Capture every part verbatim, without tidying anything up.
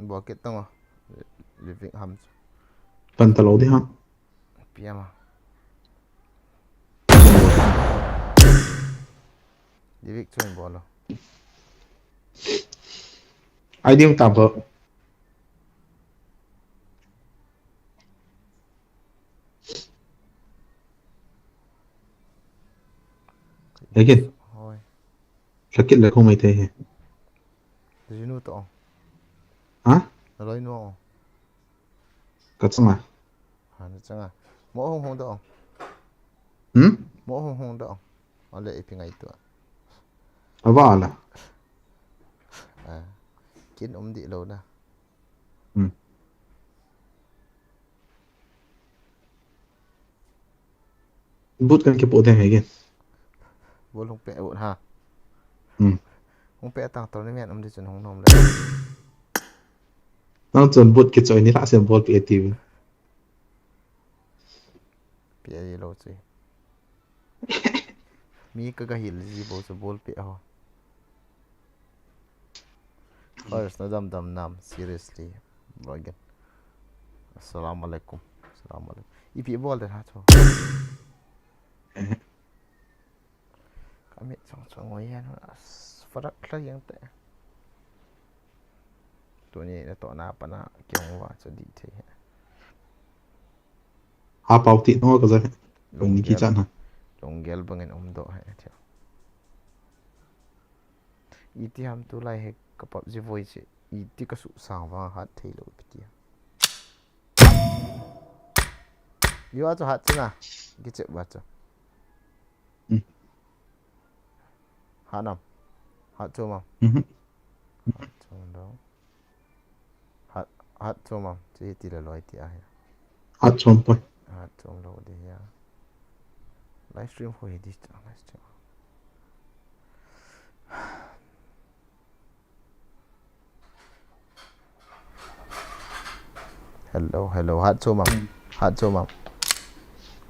Bucket tang o. Living ham chu. Pan ta lo di ha. Piama. Living chu in bolo. Ai ding ta bo. Again. Hoi. Sakit le khong mai te he. Jinu to. Ha? Loi no. Ka changa. Ha, na changa. Mo hong hong do. Hmm? Mo hong hong do. Ale ipi ngai to. Awa la. Ah. Kin um di lo na. Hmm. But kan kipo ding again. Bol hong pe ut ha. Hmm. Hong pe tang tournament um di chun hong nom le. Nang chun but kichoi ni la sem bol pe ti. Pe lo chi. Mi ka ka hil ji bo chu bol pe ho. First na dam dam nam seriously. Again. Assalamu alaikum. Assalamu alaikum. Ipi bol de ha chu. Ka mit chong chong ngoi yan. Farak la yang te. Tuni na to na pa na kyong wa chu di the. Ha pau ti no ka za. Ni ki chan ha. Lunggel bangin um do he thia. Iti ham tu lai he ka PUBG voi che. Iti ka su sang vang hat thei lo pi tia. Yo a chu hat chu na. Ki che ba chu. Hmm. Hat nam. Hat chu ma. Mhm. Hat chu lo. Hat, hat chu ma. Chu hi ti le loi ti a he. Hat chom pa. Hat chom lo di ya. Live stream ho hi di chu live stream. Hello, hello. Hat chu ma. Hat chu ma.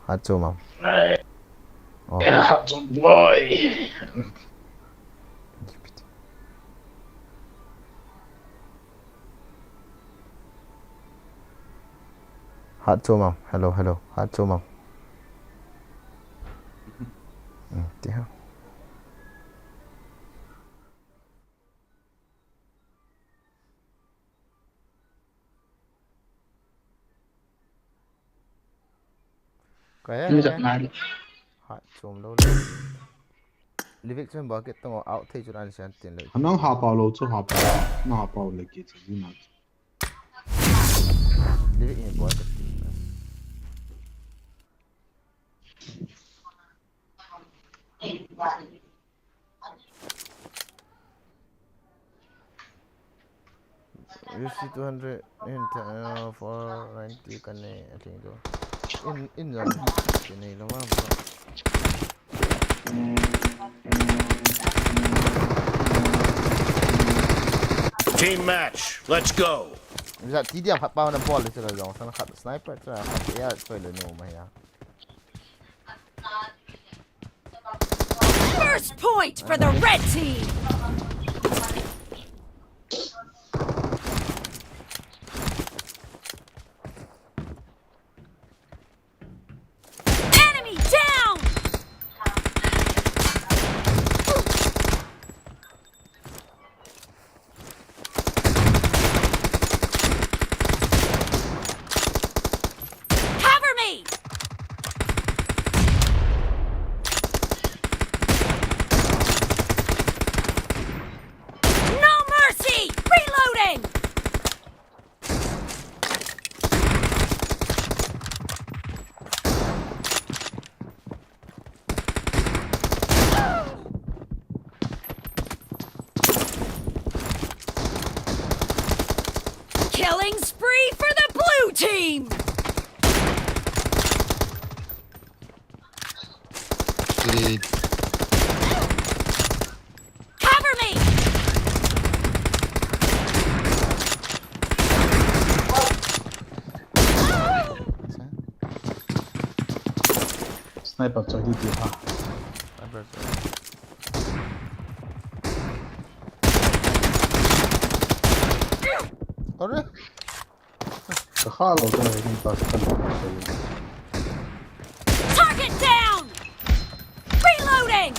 Hat chu ma. Hey, Oh. Hat Chom boy. Hat Chom mam. Hello, hello. Hat Chom mam. Hmm, ti ha. Kaya, Ni kaya. Jat nai. Hat Chom lo le. Livik chun bucket tong out thei chun an sian tin le. Anang ha pau lo chu ha pau. Na ha pau le ki chu na. Livik in bucket tin. U C two hundred in, uh, four ninety kan nei, I think, though. In, in jong, kan nei lo ma, bro. Team match, let's go. Bisa T D M khat pa na bol le sila jong, sana khat sniper, sana khat air, choi le no ma ya. First point for the red team. Enemy down! Cover me! No mercy! Reloading! Killing spree for the blue team! Three. Cover me! Sniper choi di ti ha. Sniper choi. Ore, Follow the line, pass the line. Target down! Reloading!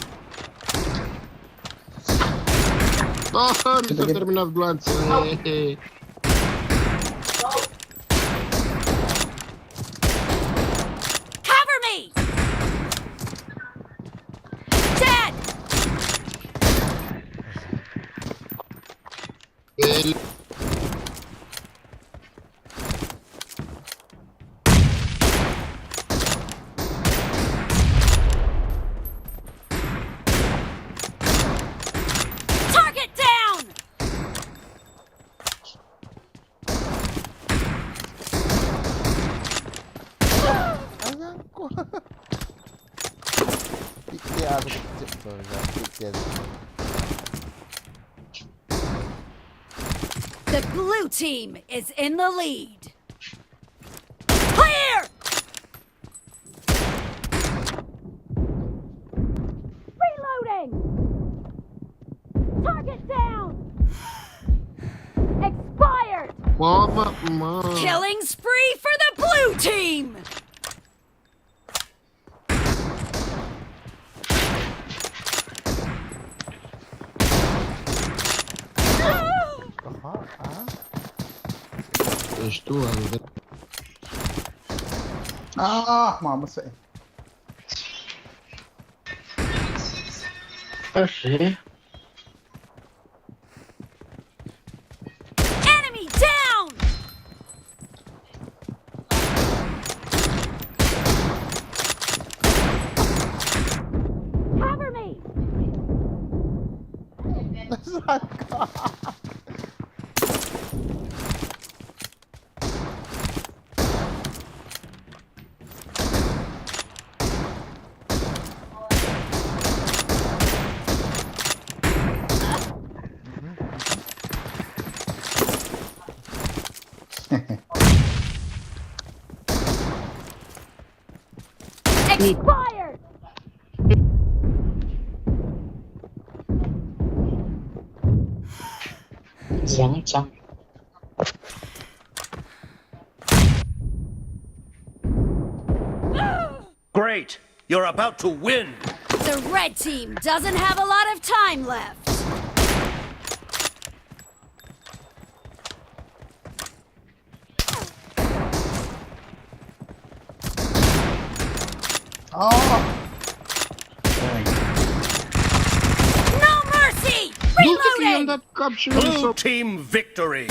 Oh, terminal glance. Cover me! Dead! Target down! The blue team is in the lead. Clear! Reloading! Target down! Expired! Mama, mama. Killing spree for the blue team! Aha, ah. There's two hundred. Ah, mama say. Let's see. Enemy down! Cover me! Expired! Jang chang. Great! You're about to win! The red team doesn't have a lot of time left. Ah. No mercy! Look at me on Reloading! That caption. Blue So team victory!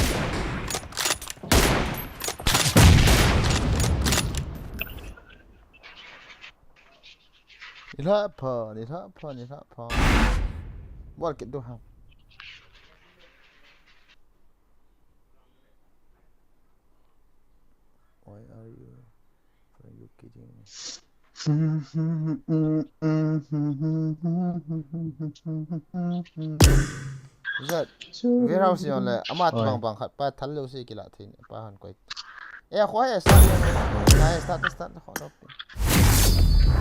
Ni lha pha, ni lha pha, ni lha pha. Bol kit diu ham. Why are you? Are you kidding me? Zat, warehouse yon le, ama bang bang khat pa thal lou si kila thin, pa han koi. Eh, khoi, eh, start. Nai, start, start, khoi lou.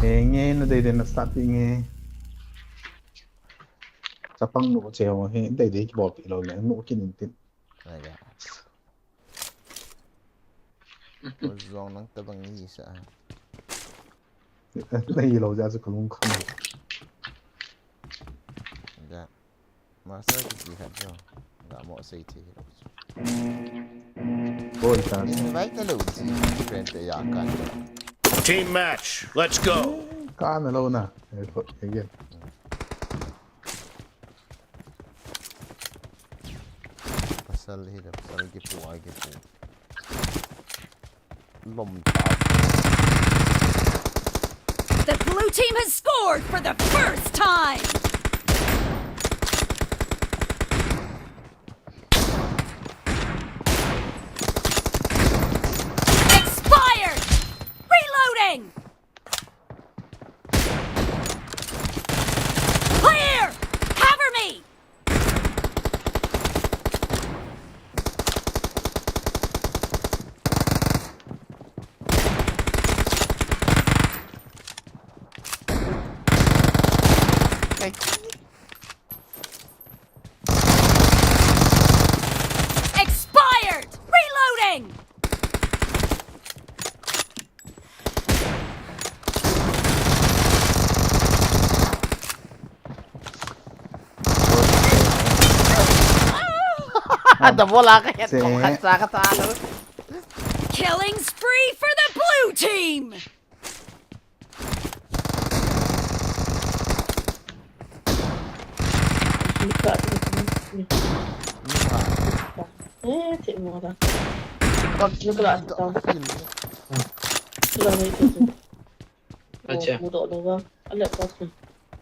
Nge, nge, na dei dei na start nge. Chapang nu che ho he, dei dei ki bol ti lou le, nu kin in tin. Ai ga. Zong nang tabang ni sa. Nei lou ja chu kalung kham. Ga. Master ki ki khat jo. Ga mo sei thi. Bol ta. Ni vai ta lou ji. Friend te ya kan. Team match, let's go! Ka na lou na. Eh, again. Pasal hi da, pasal ki pu, ai ki pu. Lom ta. The blue team has scored for the first time! Expired! Reloading! Clear! Cover me! Expired! Reloading! Ada bola ka het ko khat sa ka ta lo. Killing spree for the blue team. Eh, cik murah. Kau kena kena tak. Kena ni tu. Acha. Mudah doang. Alat kau tu.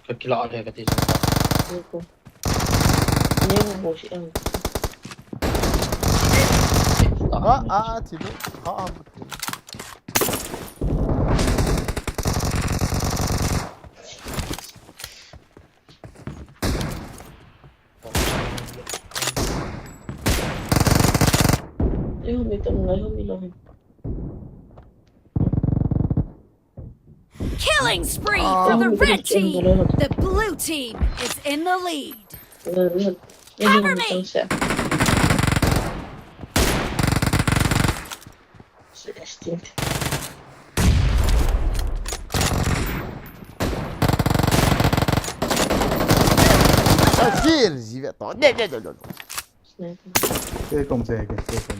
Kau kira ada kata itu. Itu. Ini mau bos yang. Ah, ah, ah, tidur. Ah, ah, betul. Killing spree for the red team. The blue team is in the lead. Cover me. Celestine. Sniper. Sei kom sei ke, sei kom.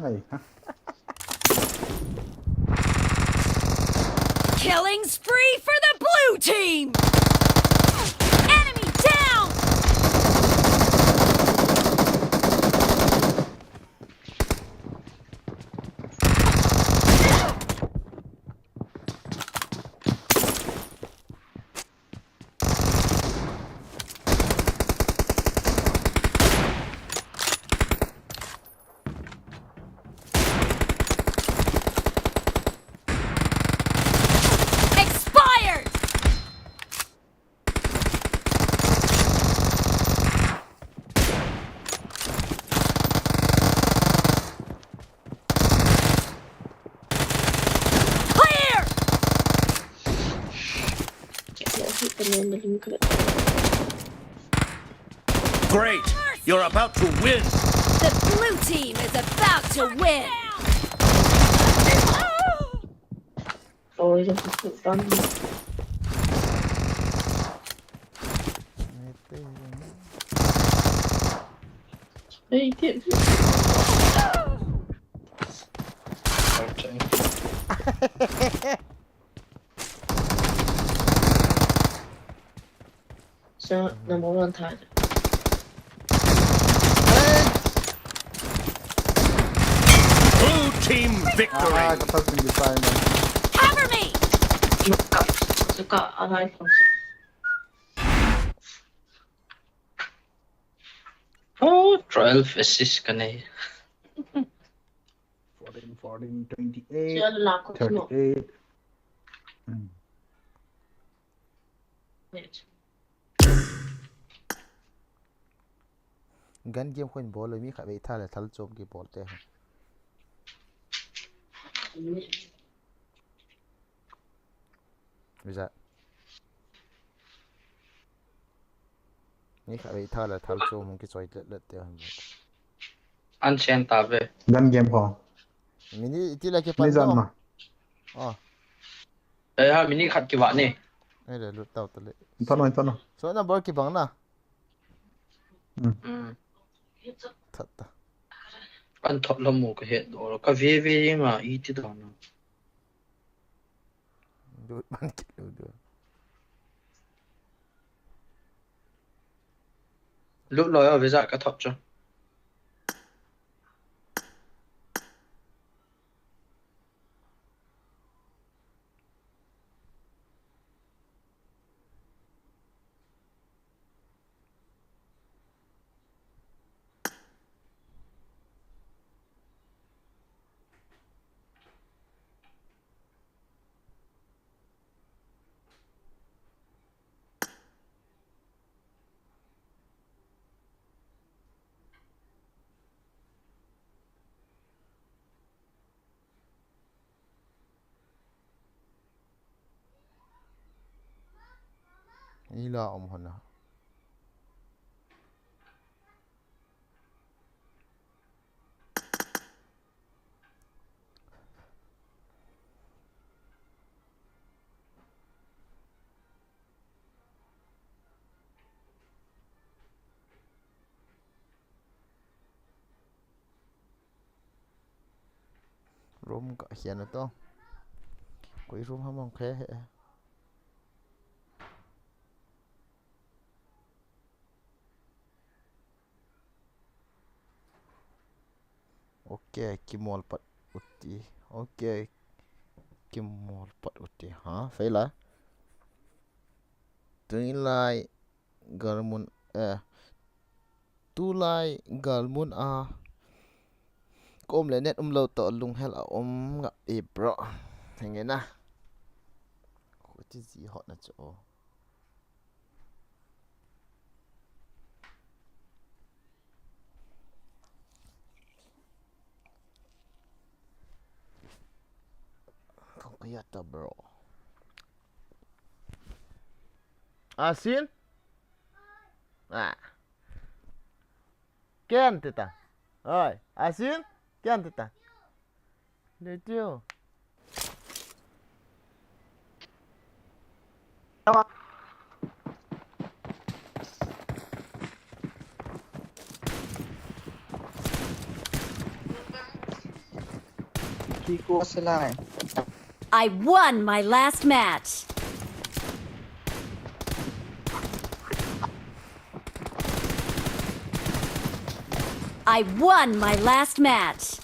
Ai, ha. Killing spree for the blue team! Enemy down! Expired! Clear! Great! You're about to win! The blue team is about to win! Oi, oi, oi. Ei, ti- Okay. So, number one target. Blue team victory. Ah, ka thak sing di sai man. Cover me. Suka, suka, alai ko. Oh, twelve assist ka nei. Fourteen, fourteen, twenty-eight, thirty-eight. Hmm. Gun game khun bol lo, mi khat vei tha le thal chom kibol te. Visa. Mi khat vei tha le thal chom hung kichoi let let te. An chen ta ve. Gun game ho. Mini iti la ke pan. Ni zan ma. Oh. Eh, ha, mini khat kivah ni. Ei le, lut tau ta le. Thon no, thon no. So number kibang na. Hmm. Hmm. That ta. An thot lam mo ka het do, ka ve ve nga iti da na. Lut man ki lut do. Lut lo yo, visa ka thot cho. Ila um hona. Ka hian ato. Koi room ham ong khe he. Okay, kimol pat uti. Okay, kimol pat uti. Ha, fail a. Tunilai galmun, eh, tulai galmun a ka um le net umlou toh lunghel a um ngap e bro. Henge na. Khuti ji hot na chu. Kong kaya ta bro. Asin? Ah. Ken tita. Oi, asin? Ken tita. Letio. Kiko selai. I won my last match. I won my last match.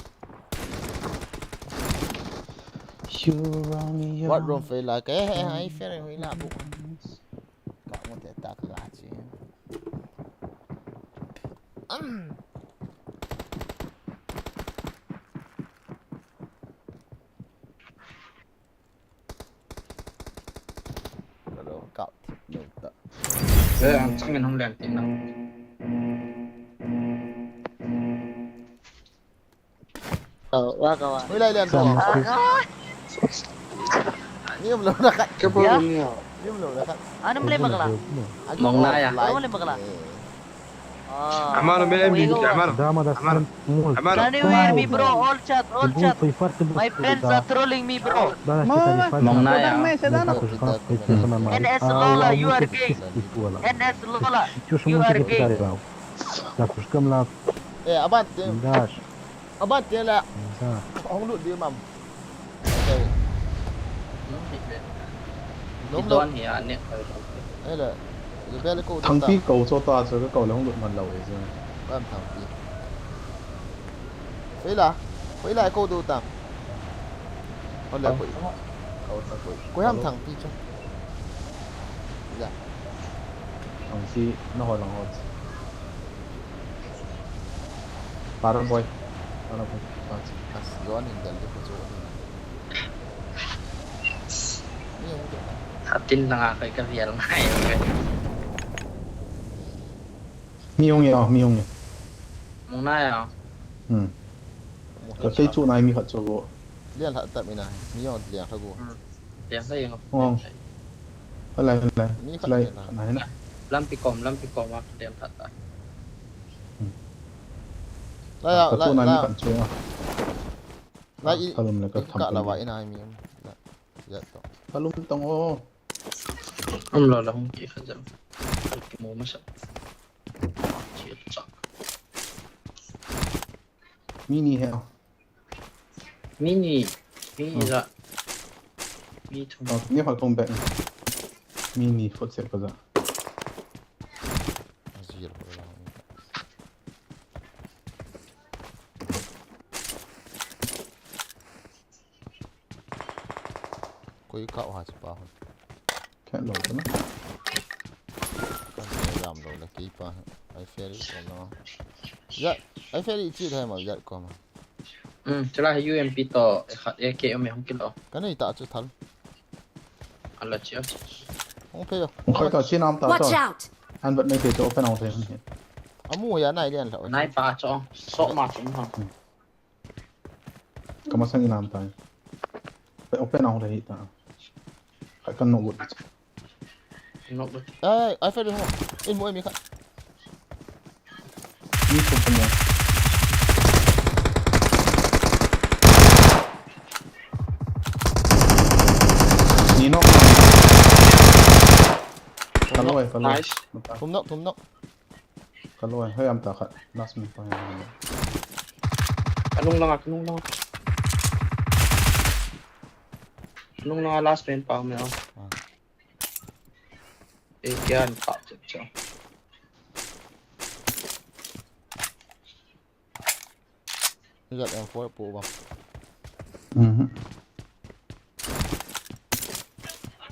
What room fail like? Eh, eh, I fail, fail lah, bu. Ka mo te ta ka chi. Am. Ka lo kap thip lo ta. Eh, ang chang in hong lian tin na. Oh, wa ka wa. Ui, lai lian to. Sam Ah, ah. Ni um lo na khat. Kya problem ni ho? Ni um lo na khat. Ano mle magla? Mong na ya. Ano mle magla? Ah, Amaro, me, me, Amaro. Amaro. Amaro. Can you hear me, bro? All chat, all chat. My friends are trolling me, bro. Mong na ya. N S Lola, you are gay. N S Lola, you are gay. Eh, aban te. Aban te la. Hong lut di mam. Okay. Lom lo. Don hi a ne. Ele. Bel ko. Thangpi ko cho ta cho ko le hong lut man lo e je. Bam thangpi. Koi la. Koi la ko do ta. Hon le koi. Ko ta koi. Koi ham thangpi cho. Ya. Thangpi na ho lang ho. Para boy. Para boy. As, yuan in dal di ko jo ni. Ni yung de. Atin lang ako ikavial na yung eh. Mi hung ya, mi hung ya. Mong na ya. Hmm. Ka sei chu nai mi khat chu go. Lian lha tap ina. Mi yung lian lha go. Hmm. Lian lha yung. Ong. Lai, lai. Mi khat lai. Lian lha. Nai na. Lampi kom, lampi kom a lian lha ta. Hmm. Lai ya, ka chu lai, nai mi lai. Khat chu a. Lai i, ka lum le ka i tham ka la tam. Wa ina mi. Lai. Ya to. Ka lum tong o. Umlo la hung ki kha jam. Ki mo masa. Ki cha. Mini he. Mini. Mini la. Mi thum. Oh, ni hal thum bek. Mini foot set ka ja. Azir ko la. Koi ka ha chi pa hon. Khen lo na. Kan jam lo na ki pa. Ai fair ko na. Ya, ai fair chi thai ma ya ko ma. Hmm, chula U M P to khat A K um hong kilo. Kan ei ta chu thal. Ala chi. Hong pe yo. Hong koi to chi nam ta to. Watch out. An bat nei te chu open out thei hon he. Amu ya nai lian lo. Nai pa chu. So ma chu ha. Ka masang inam tai. Pe open a hung le hi ta. Ka kan no gut. No gut. Ai, ai, fail ho. In mo mi kha. Ni ko ko mo. Ni no. Ka lo, ka lo. Nice. Thum nok, thum nok. Ka lo, hei am ta khat. Last man pa. Ka nung lang, ka nung lang. Nung na last man pa me. Ah. Eh, kya pa chep chep. Ni jat M four pu ba. Mhm.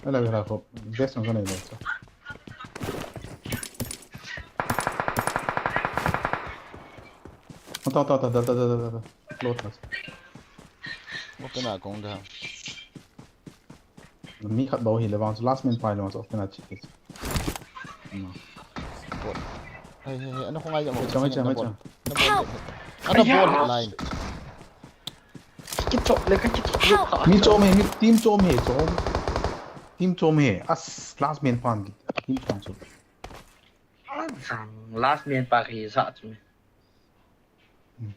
Ala wala ko best ang kanai ba. Ata, ata, ata, ata, ata, ata. Load mas. Open a kong da. Mi khat bou hi le vang chu last man pa le vang chu open a chip. Bot. Hey, hey, hey, ana khongai jam. Chang, chang, chang. Ana bol line. Kichop le ka kichop le. Mi chom he, mi team chom he, chom. Team chom he. As last man pan ki. Team chom chu. Last man pa ki sa chu.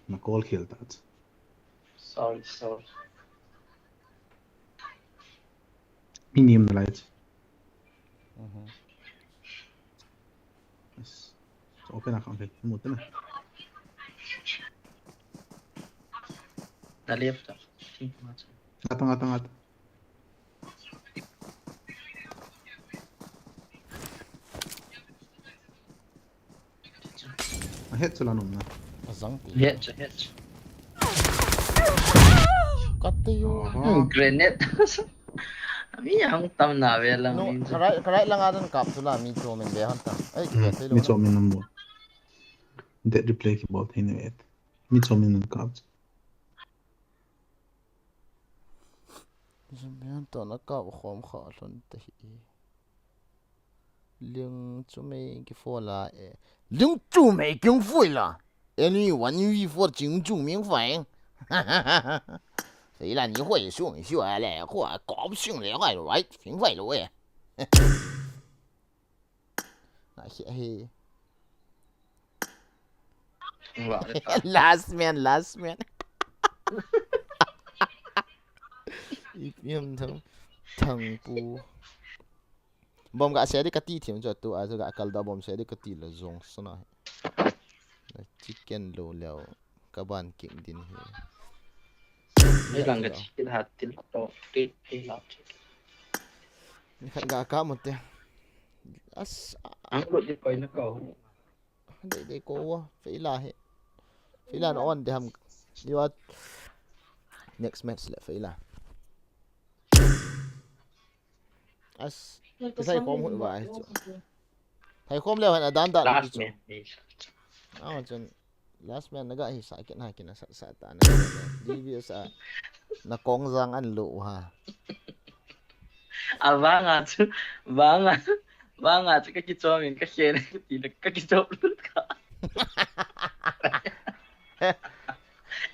Na call khel ta. Sorry, sorry. Mi nim na lai. Mhm. Yes. Open account hai. Mu ta na. Na left. Ngata, ngata, ngata. A het chu la nom na. A zang ti. Het chu, het chu. Kat te yo. Oho. Hmm, grenade. Mi hung tam na ve lang. No, min chu. Karai, karai lang a dan kap chu la mi chu min ve han ta. Ai, hmm, ve thei lo mi na. Chu min nom bo. Det replay ki bol thei ni ve. Mi chu min nom kap chu. Zumbian to na kap khom kha lhon te hi. Ling chu mei ki fo la e. Ling chu mei king fui la. Any one V four ching chu ming fai. Sei la ni hoi su mi su a le ko a kop sing le ngai right. Fing fai lo e. Ngai hi. Wa, le ta. Last man, last man. Ipiam thang, thang pu. Bom ga se di kati thim chu tu a chu ga kal da bom se di kati la jong sana. Chicken lo leo ka ban kim din hi. Ni lang ga chicken hat til to ti ti la chicken. Ni khat ga ka mo te. As. Ang lo di koi na ko. Dei, dei ko wa. Feila he. Feila na on de ham. You are next match le Feila. As. Thai khom hut va ai chu. Thai khom le han adan dan chu. Last man. Ah, chun. Last man na ga hi sa kin ha kin sa sa ta na. D V S a. Na kong jang an lo ha. A vanga chu, vanga, vanga chu ka kichom in ka khen, ka ti le ka kichom lut ka.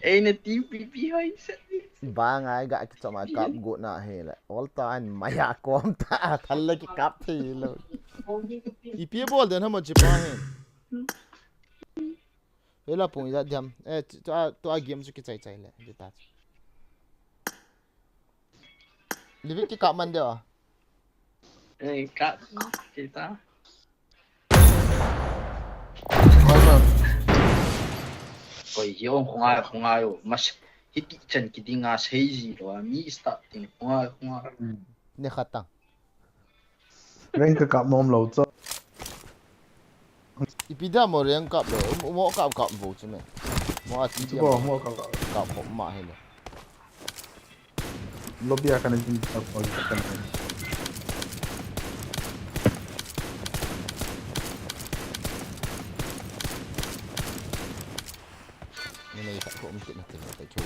Ei na team P P hoi sa. Vanga ga kichom a kap go na he le. All time maya kom ta thal le ki kap thei lo. Ipi bol den ha mo chi pa he. Hela pung ida diam. Eh, tu a, tu a game chu kichai chai le. Di ta. Livik ki kap man deu a. Eh, kap, kita. Koi, yo, khongai, khongai, yo. Mas, hiti chan kiding a sei ji lo a, mi start ting, khongai, khongai. Ne khat tang. Rank ka kap nom lo chu. Ipi da mo rank kap lo, mo kap kap vo chu me. Mo a ti mo kap kap. Kap mo ma he le. Lobby a kana jin ta ko ka kana. Ni nei khat ko um kit na te ka chu.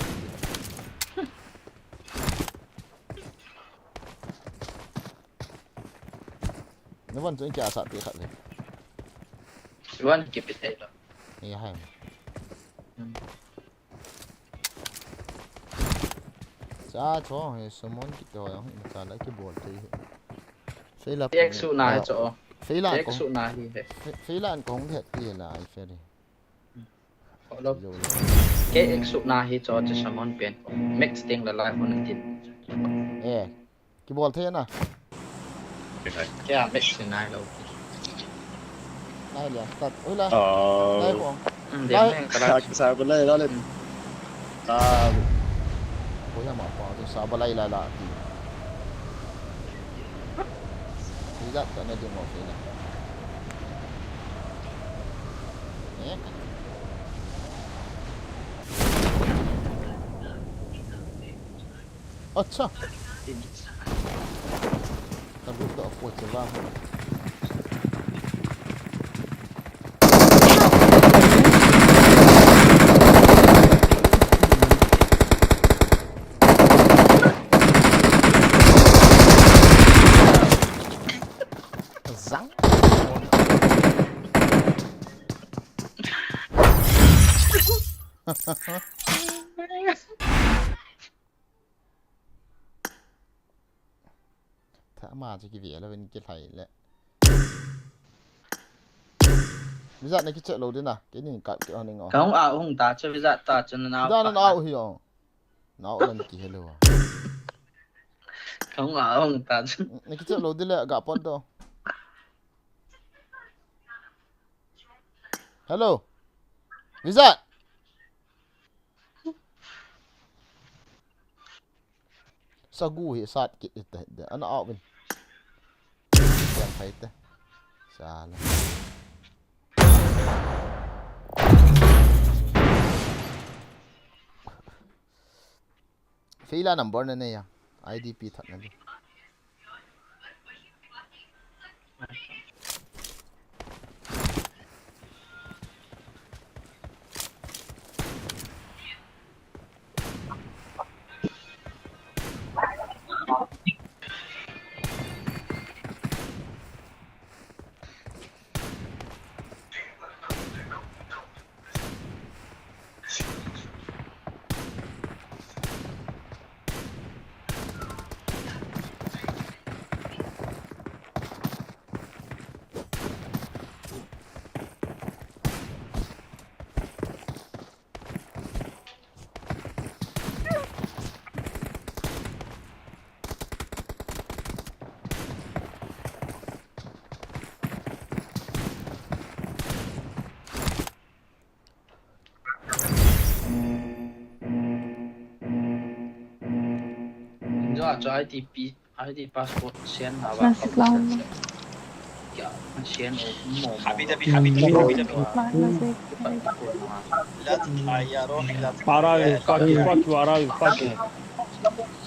Na van chu in kia sa ti khat le. Van ki pe thei lo. Ni hai. Hmm. Sa cho he summon ki to yang in cha la ki bol te. Feila. Tek su na he cho. Feila ko. Tek su na hi he. Fe-, Feila an kong de ti la ai fe de. Hello. Yo. Ke ek su na hi cho che summon pen. Max ting la lai hon tin. Eh. Ki bol thei na. Kya mix nai lo. Nai le, start. Oi la. Oh. Nai ko. Hmm, lai. Sa, sa ko lai la le. Ah. Ko ya ma pa to sa ba lai la la ti. Izat ta na ding mo fina. Eh, ka. Acha. Ka lut doh a ko che vang. Zang. Tha ma chu kive lou in kilhai le. Vizat na kiche lou dina, keini ka, ke oning o. Ka hung a hung ta chu Vizat ta chu na nao. Vizat na pa. Nao hi o. Nao lan kihe lou. Ka hung a hung ta chu. Na kiche lou dile ga pot do. Hello. Vizat. Sagu hi sat kit ite de. Ana awin. Yang khai te. Sala. Feila number na nei a. I D P that na di. Injo a chu I D P, I D password send na ba. Classic lang. Kya, send o mo mo. Happy, happy, happy, happy, happy. Mat na se. Arabi, fuck you, fuck you, Arabi, fuck you.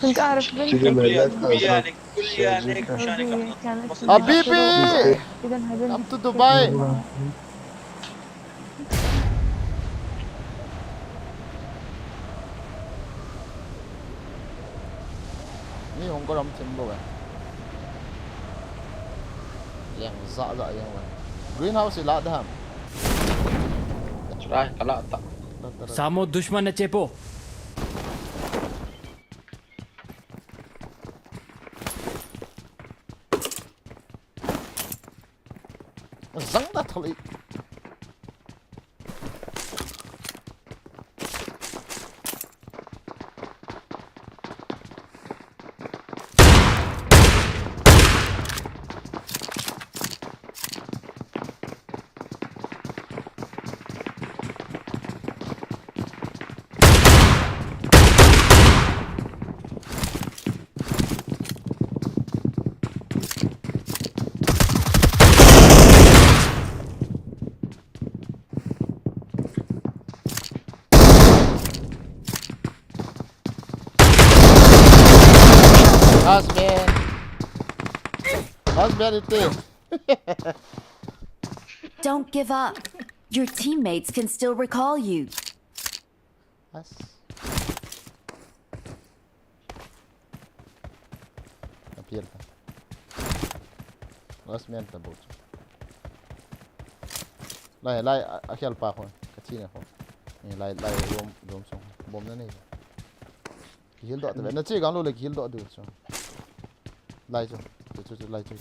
Kun ka Arab bin. Habibi! Come to Dubai! Ni hong ko ram thim bo. Yang za za yang wa. Greenhouse la da ham. Churai kala ta. Samo dushman na chepo. Zang da thali. Last man. Last man ite. Don't give up. Your teammates can still recall you. Nice. Appear ta. Last man ta bot. Lai, lai, a, a khel pa ko. Ka chi na ko. Ni lai, lai, room, room sung. Bomb na nei. Ki heal doh ta. Na chi gang lo le ki heal doh du chu. Lai chu. Chu, chu, chu, lai chu.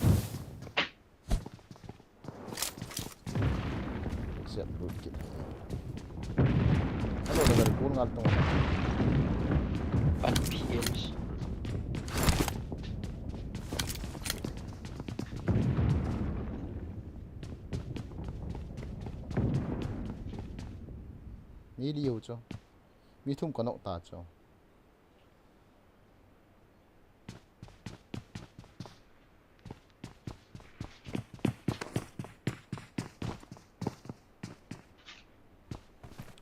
Siap bukit. Hello, level kun ngal tung. Pan P H. Mi liu chu. Mi thum ka nok ta chu.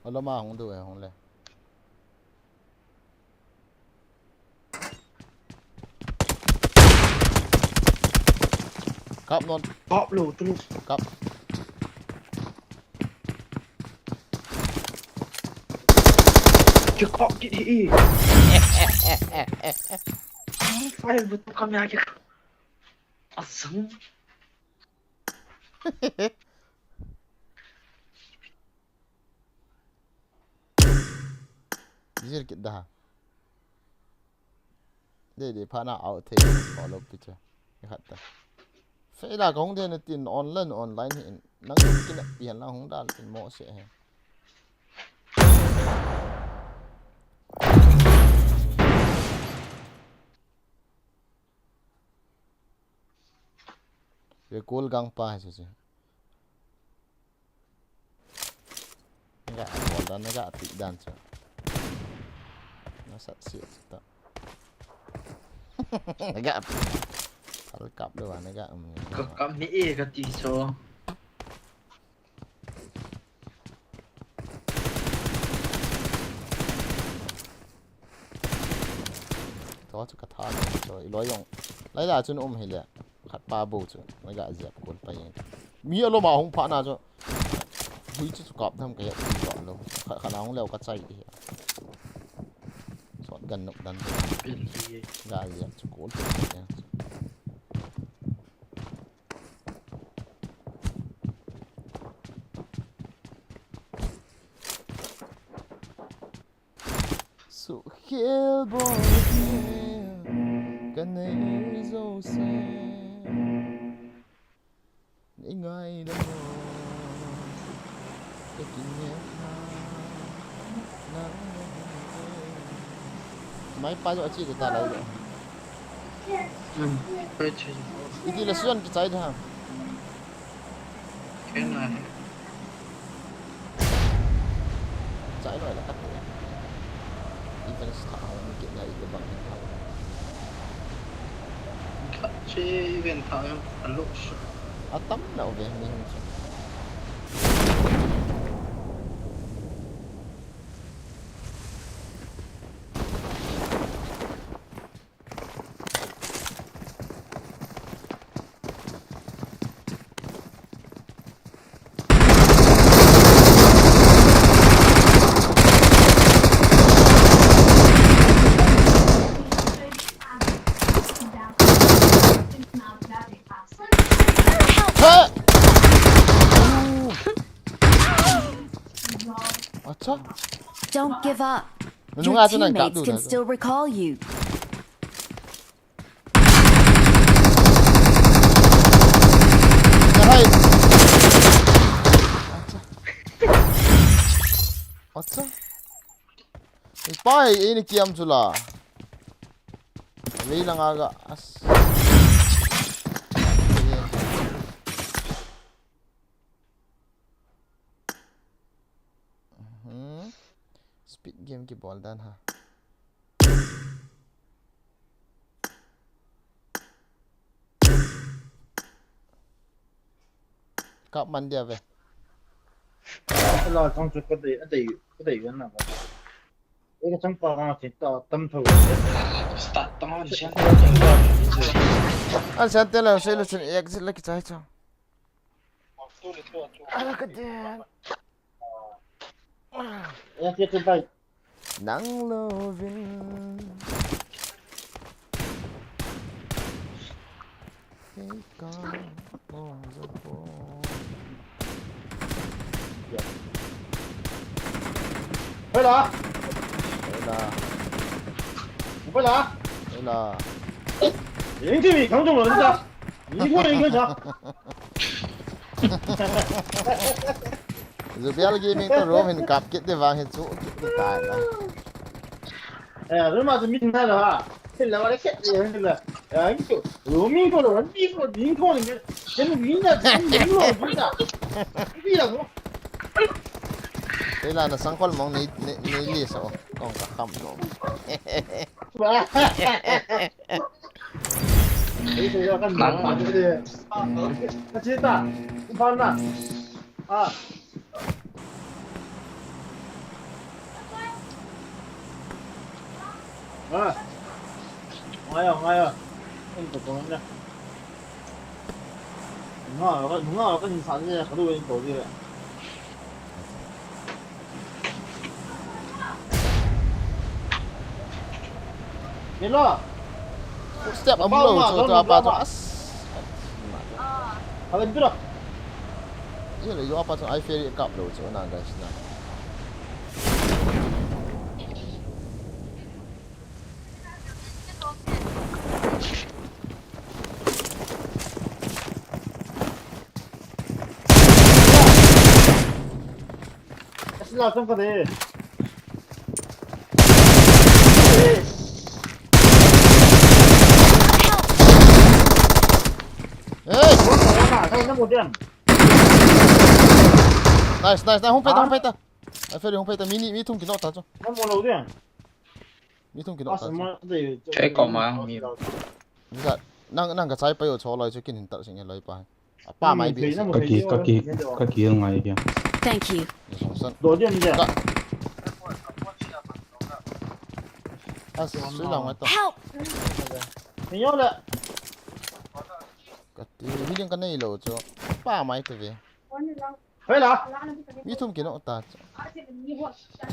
Alo ma hung du e hung le. Kap non. Kap lo tu. Kap. Kikap kit hi. Fire bu tu kam ya kikap. Asam. Jir kit da. Dei dei pha na out thei. Follow picture. Ni khat ta. Fei la ka hung de na tin online online hi in. Nang kin pi han la hung dal tin mo se he. Recall gang pa hai se. Naga bol dan, naga ti dan chu. Nasat si chu ta. Naga. Al kap lo naga. Ka kam ni e ka ti so. To chu ka tha le chu i loi jong. Lai la chu um hi le. Khat pa bo chu. Naga jep kol pa jeng. Mi alo ma hung pha na chu. Hui chu chu kap tham ka ya chu lo. Khat khat na hung leo ka chai hi. Sot gan nok dan. Pil hi. Ga jep chu kol chu. Sukhel bol kanei jouse. Nei ngaidam o. Ka kinep na. Nang. Mai pa jo achi ta lai jo. Hmm. Iti la suan kichai da. Kena. Chai loi la khat. Events tha hung kit na iti bang tha. Khat che event tha yang alo. Atam na uve ni hung chu. Acha. Don't give up. Your teammates can still recall you. Acha. Acha. Pai, ini kiam chu la. Vei langa ga as. Mhm. Speed game kibol dan ha. Kap man dia ve. Ala chang chu ka dei, a dei, ka dei gan na ba. E ka chang pa ka ti ta tam tho. Start tang an sian. An sian te la, sei la chun exit la kichai chang. Ala ka den. Nang louvin. Hei ka ong zo po. Hei la. Hei la. Hei la. Hei la. Eng ti mi kang jong lo ni ta. Ni ko eng ka cha. Zubial Gaming to room hin kap kit de vang hin chu kit de tai la. Eh, room ma chu min na la. Hin la wa le kit de hin la. Ya, hin chu. Room min ko lo, min ko, min ko ni. Hin min na, min lo, min na. Bi la ko. Te la na sang kol mong ni, ni, ni li so. Kong ka kham lo. Nang man. Ka chi ta. Ipal na. Ah. Ah. Ngai ah, ngai ah. Ang ko ko na. Nga ka, nga ka ni sa ni ka du ni to di. Milo. Step am lo cho to apa to as. Kalen pira. Ye le yo apa to ai feri kap lo cho na guys na. Asila sang ka de. Hey! Wala na, wala na mo diyan. Nice, nice, nice. Hung peta, hung peta. Ai feri hung peta. Mini, mi thum kino ta cho. Na mo lo diyan. Mi thum kino ta cho. Kei ko ma mi. Nang, nang ka chai pa yo cho loi cho kin hin ta sing loi pa. Apa mai bi. Ka ki, ka ki, ka ki ngai kya. Thank you. Ni song san. Do diam dia. Ka. As, sui lang mai to. Help. Ni yo le. Ka ti, healing ka nei lo cho. Apa mai to ve. Hei la. Mi thum kino ta.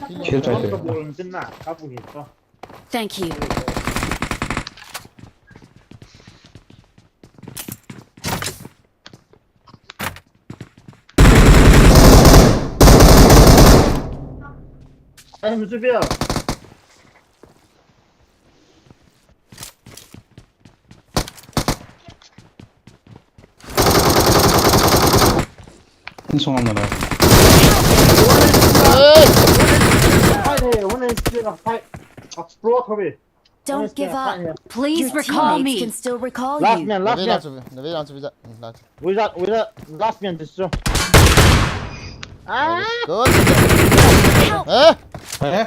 Thil chai chai. Thank you. Ai, mi chu bia. Insung am na lai. Hey! Fight here, one is still a fight. Explore khabe. Don't give up. Please recall me. Your teammates can still recall you. Last man, last man. Nave lang chu, nave lang chu, visa. Hmm, lang chu. Visa, visa, last man, this is true. Ah! Good. Help! Eh? Eh?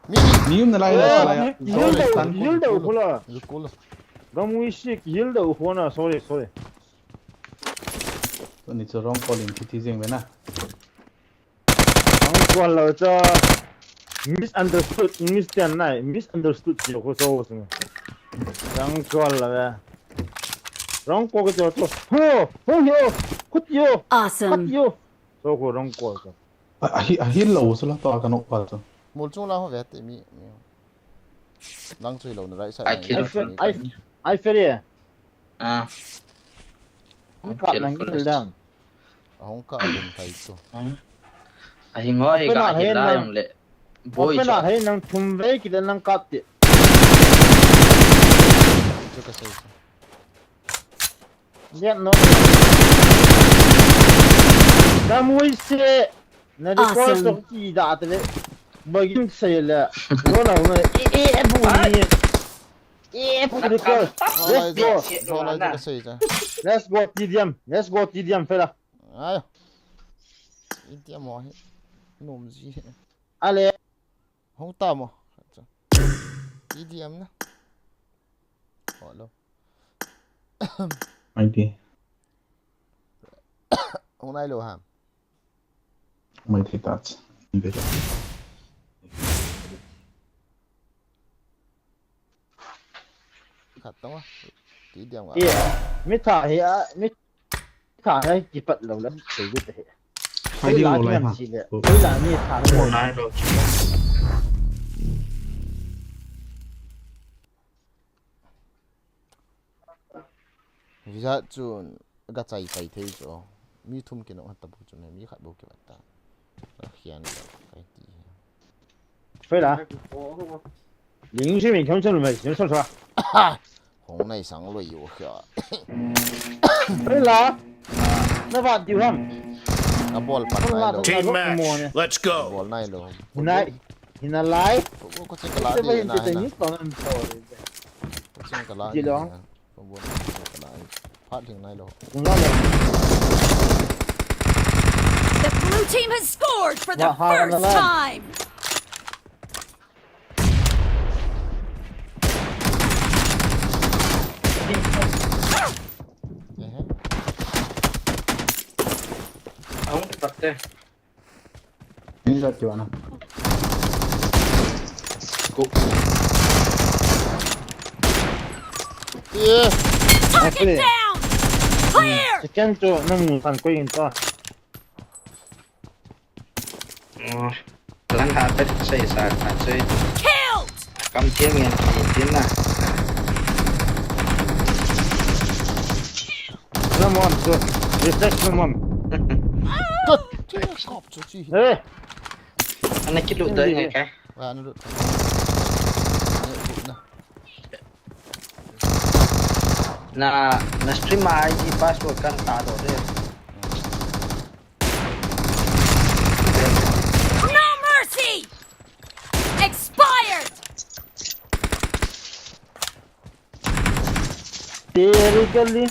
Mi, mi um na lai, lai, lai. Heal da, heal da, kula. Kula. Gamui sik, heal da, kona. Sorry, sorry. Tuni chu wrong call in kiti jing ve na. Wrong call lo cha. Misunderstood, English tian nai, misunderstood ti ko so sing. Wrong call lo ve. Wrong call ko cho to. Ho, ho yo, khut yo. Awesome. Khut yo. So ko wrong call ko. A, a hi, a hi lo so la to a ka no pa to. Mol chung la ho ve te mi, mi. Lang chui lo na right side. Ai, ai, ai, ai, feri. Ah. Hung kap nang kil dang. Ahung kap ding thai chu. Ahi ngoi ka hi la yong le. Boi chu. Open a hei nang thum vei kile nang kap ti. Chu ka sei chu. Lian no. Gamui se. Na recall to ki da te le. Magin sei le. Ro na ro na. E, e, e, bu ni. E, bu recall. Let's go. Let's go, T D M. Let's go, T D M, fela. Ayo. T D M mo hi. Nom ji. Ale. Hung ta mo. T D M na. Hello. Ai ti. Hung nai lo ham. Mai thei ta. Khat tong a. Ti diam nga. Ye. Mi tha hi a, mi tha hi kipat lo la. Thei di te hi. Hai di lo lai ha. Koi la mi tha. Mo nai lo. Visa chun ga chai chai thei chu. Mi thum kino ha ta bu chu mi khat bu ki vat ta. A khian lo kai ti. Fela. Ling si min kham chun mai, sim chun sa. Hong nai sang lo yu khia. Fela. Na vat diu ham. Na bol pat nai lo. Team match. Let's go. Bol nai lo. Nai. Hina lai. Ko ko ching kala di na hina. Ko ching kala di na. Ko bon ching kala. Phat ding nai lo. The blue team has scored for the first time. Aung patte. Ini satu anak. Go. Yeah. Target down! Clear! Second chu nang kan koi in to. Oh, lang ha pet sei sa sa sei. Killed! Kam tiang yan ki tin na. Lamon chu. Refresh lamon. Cut! Kop chu chi. Eh, Ana kilut dai ngai ka. Wa na lut. Ana lut na. Na na stream I D password kan ta do de. No mercy! Expired! Terry Gully.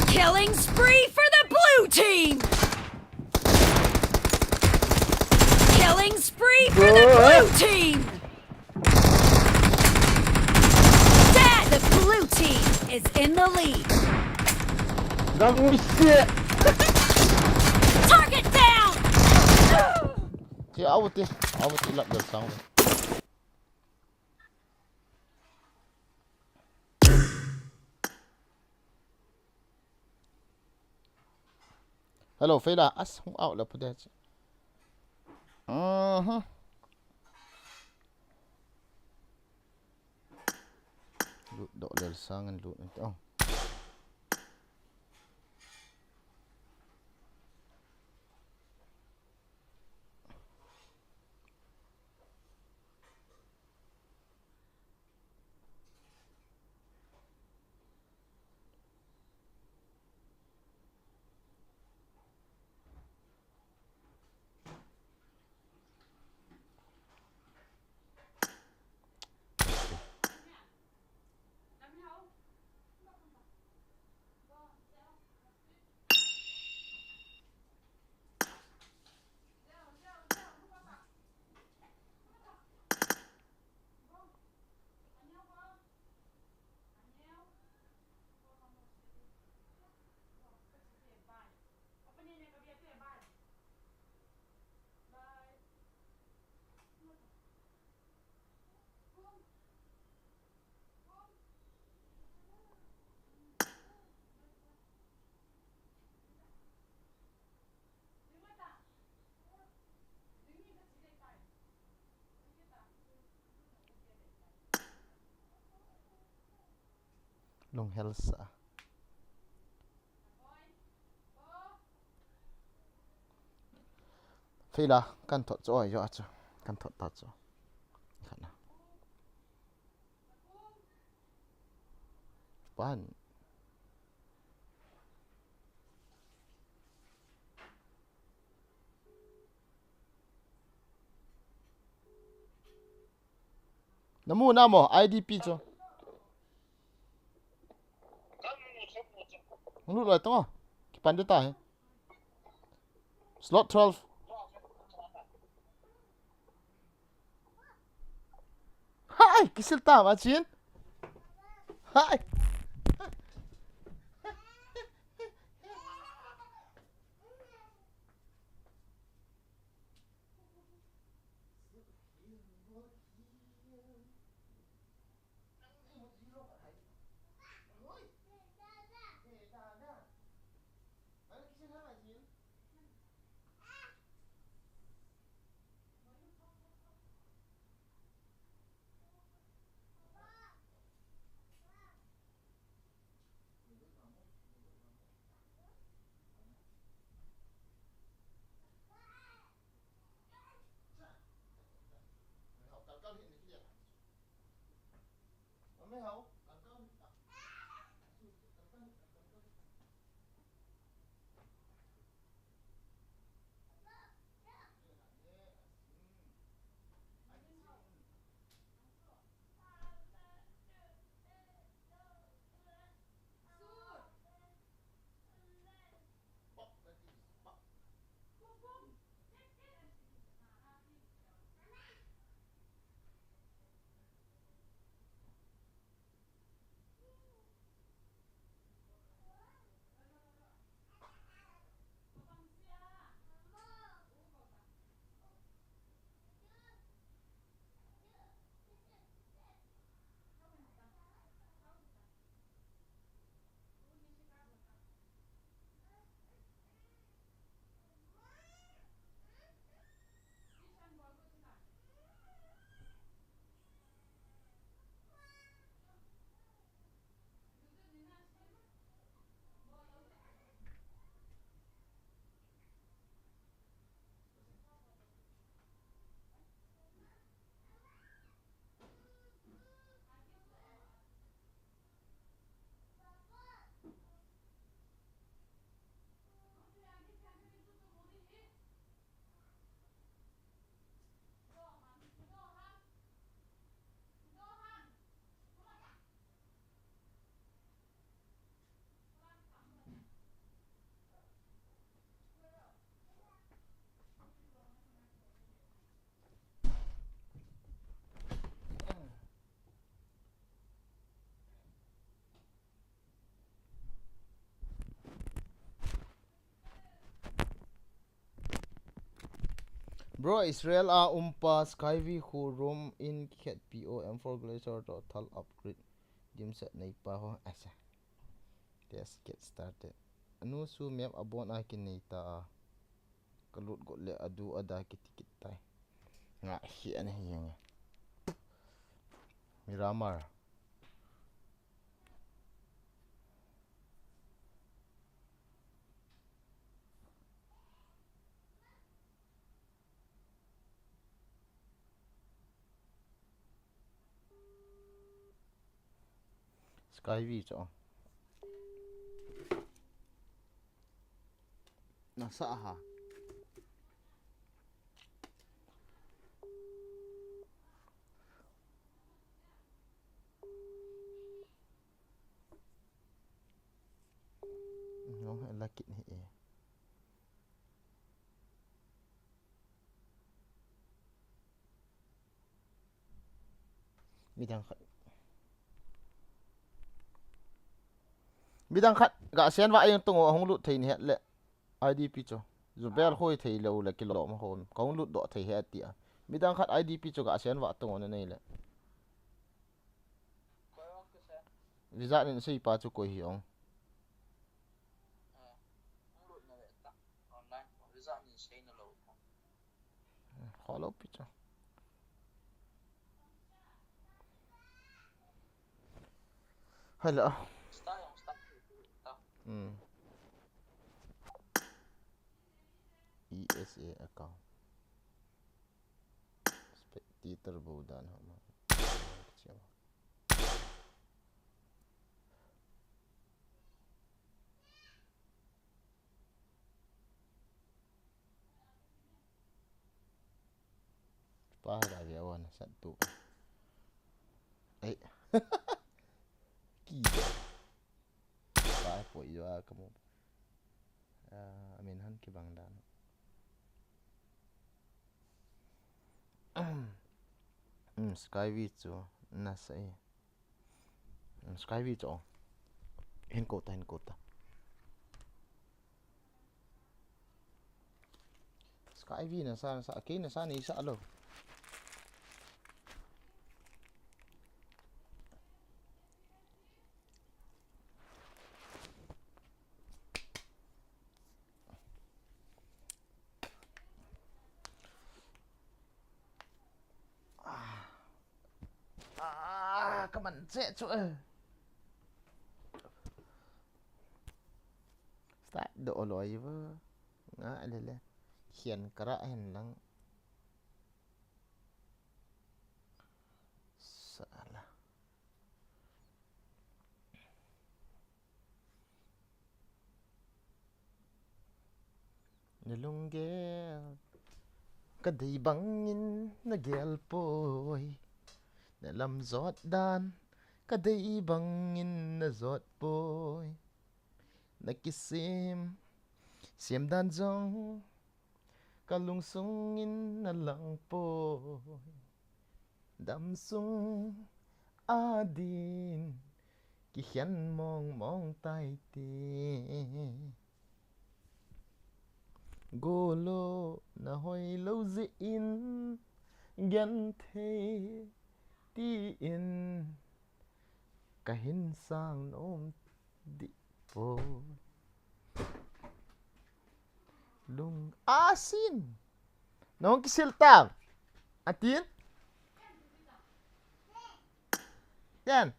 Killing spree for the blue team! Killing spree for the blue team! Dead! The blue team is in the lead. Gangster. Target down! Ti auti, auti lap del sang. Hello, Fela. As hung out la pudet. Mhm. Lut do del sang and lut. Oh. Lunghel sa. Fela, kan thot chu, oi, jo a chu. Kan thot ta chu. Khat na. Pan. Namu namo, I D P chu. Hung lut loi tong. Kipan de ta he. Slot twelve. Hai, kisil ta ma chin. Hai. Bro, Israel a umpa Skyvi khu room in kikhet P O M four Glacier to thal upgrade. Dimset neipa ho. Asa. Let's get started. Anu su map abon a kinei ta a. Kalut got le adu ada kiti kit tai. Nga hi ana hi yang. Miramar. Skyvi cho. Nasa ha. Nong he lakit he e. Midang khat. Midang khat, ga sen va ayong tungo, ahung lut thei ni het le. I D P cho. Zubel khoi thei le u le kilo ma khom. Ka hung lut do thei het tia. Midang khat I D P cho ga sen va tungo na nei le. Visa nin sei pa chu koi hi ong. Kholo pi cha. Hello. Hmm. E S A account. Spectator bo dan ha ma. Pa ha ga via wan sat tu. Ai. Ki. Pa po yo a kamu. Ah, amin han kibang dan. Hmm, Skyvi chu nasa e. Hmm, Skyvi chu. Hin ko ta, hin ko ta. Skyvi nasa, nasa, kei nasa nei sa lo. Ah. Ah, kaman che chu e. Start do loi va. Nga le le. Khian kara hen lang. Sala. Na lunggel ka dei bangin na gel poi. Na lam jot dan ka dei bangin na jot poi. Na kisem, sem dan jong ka lungsungin na lang poi. Damsung adin kikhen mong mong tai te. Golo na hoi lo jeh in genthei ti in ka hin sang nom di po. Lung asin. Nong kisil tang. Atin. Yan.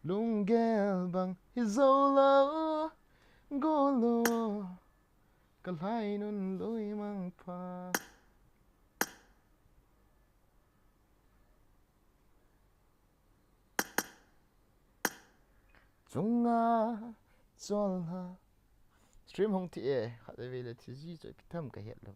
Lunggel bang hi zo lo, golo, ka lhai nun lui mang pha. Chunga chol ha. Stream hong thi e, khat ve le thi ji chu kitham ka het lo.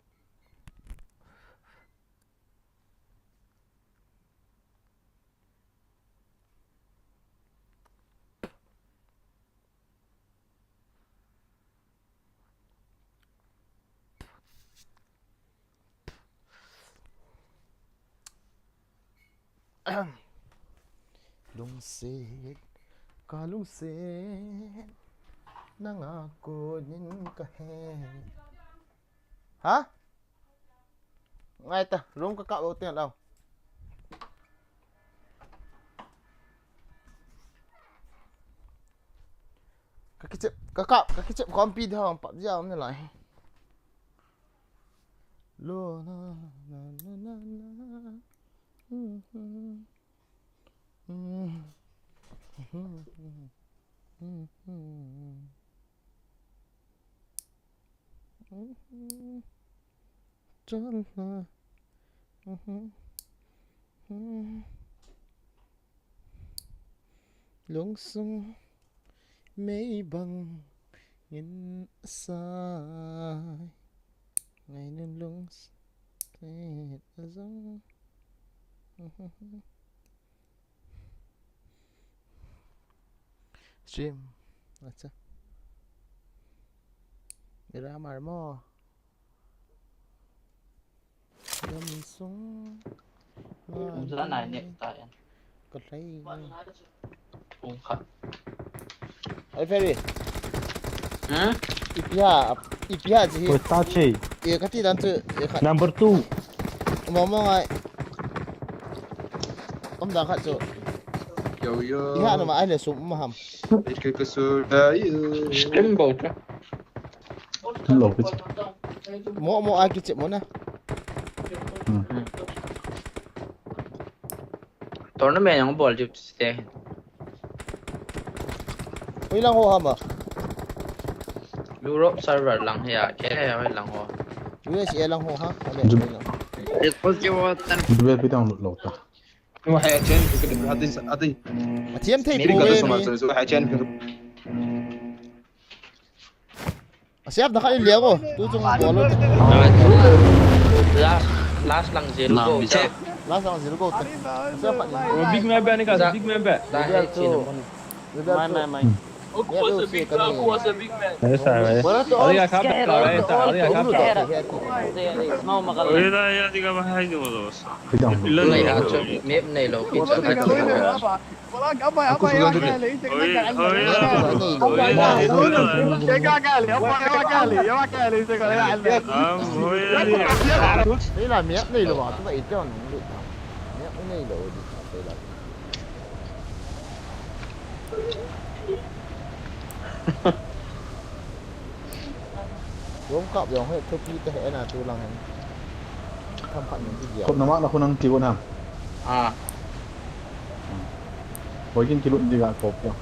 Lungset, ka lungset. Nanga konin kahe. Ha? Ngai ta, room ka kap lou teng lou. Ka kichep, ka kap, ka kichep khompi di hong PUBG a um nalai. Lo na na na na na. Chol na. Lungsung mei bang ngin sai. Ngainun lungsung azong. Stream. Acha. Mira marmo. Gamsung. Kum sa nai ne ta yan. Ka hlei. Kum khat. Ai Ferry. Hmm? Ipi ham, ipi ham ji hi. Koi ta che. E kati dan chu, e khat. Number two. Mong mong ai. Om dan khat chu. Yo, yo. Iha nama ai le sum ma ham. Ke ke su da yo. Skin bol ta. Lo kiche. Mo mo a kiche mo na. Hmm. Tournament jong bol ju te. Hoi lang ho ham a. Europe server lang hi a, ke hoi lang ho. U S A lang ho ha. Ale, hoi lang. It was your turn. Duel pi download lo ta. Wa hai chen ke ke ati ati. A thiam thei po ve mi. Wa hai chen ke. A siap na khat in liang o. Tu chung bol o. Last, last lang zil go. Last lang zil go te. A siap khat in. Oh, big man ba ni ka, big man ba. Rebel two. Rebel two. Mai, mai, mai. Who was a big man? Who was a big man? Yes, sir. Yes. Are you a captain? Are you a captain? Oi, da, ya, diga, ba, hai, ni mo dos. Pi download. Illa nei, ni ha, mo. Map nei lo, pi cha. Wala, abang, abang, abang, abang, abang, abang. Ila miap nei lo ba, tu ba ite on. Miap nei lo di. World Cup jong hi thupi te he na tu lang hin. Tham khat min ti dia. Khop na ma na khu nang ti ko na. Ah. Boy kin kilut di ga khop ya.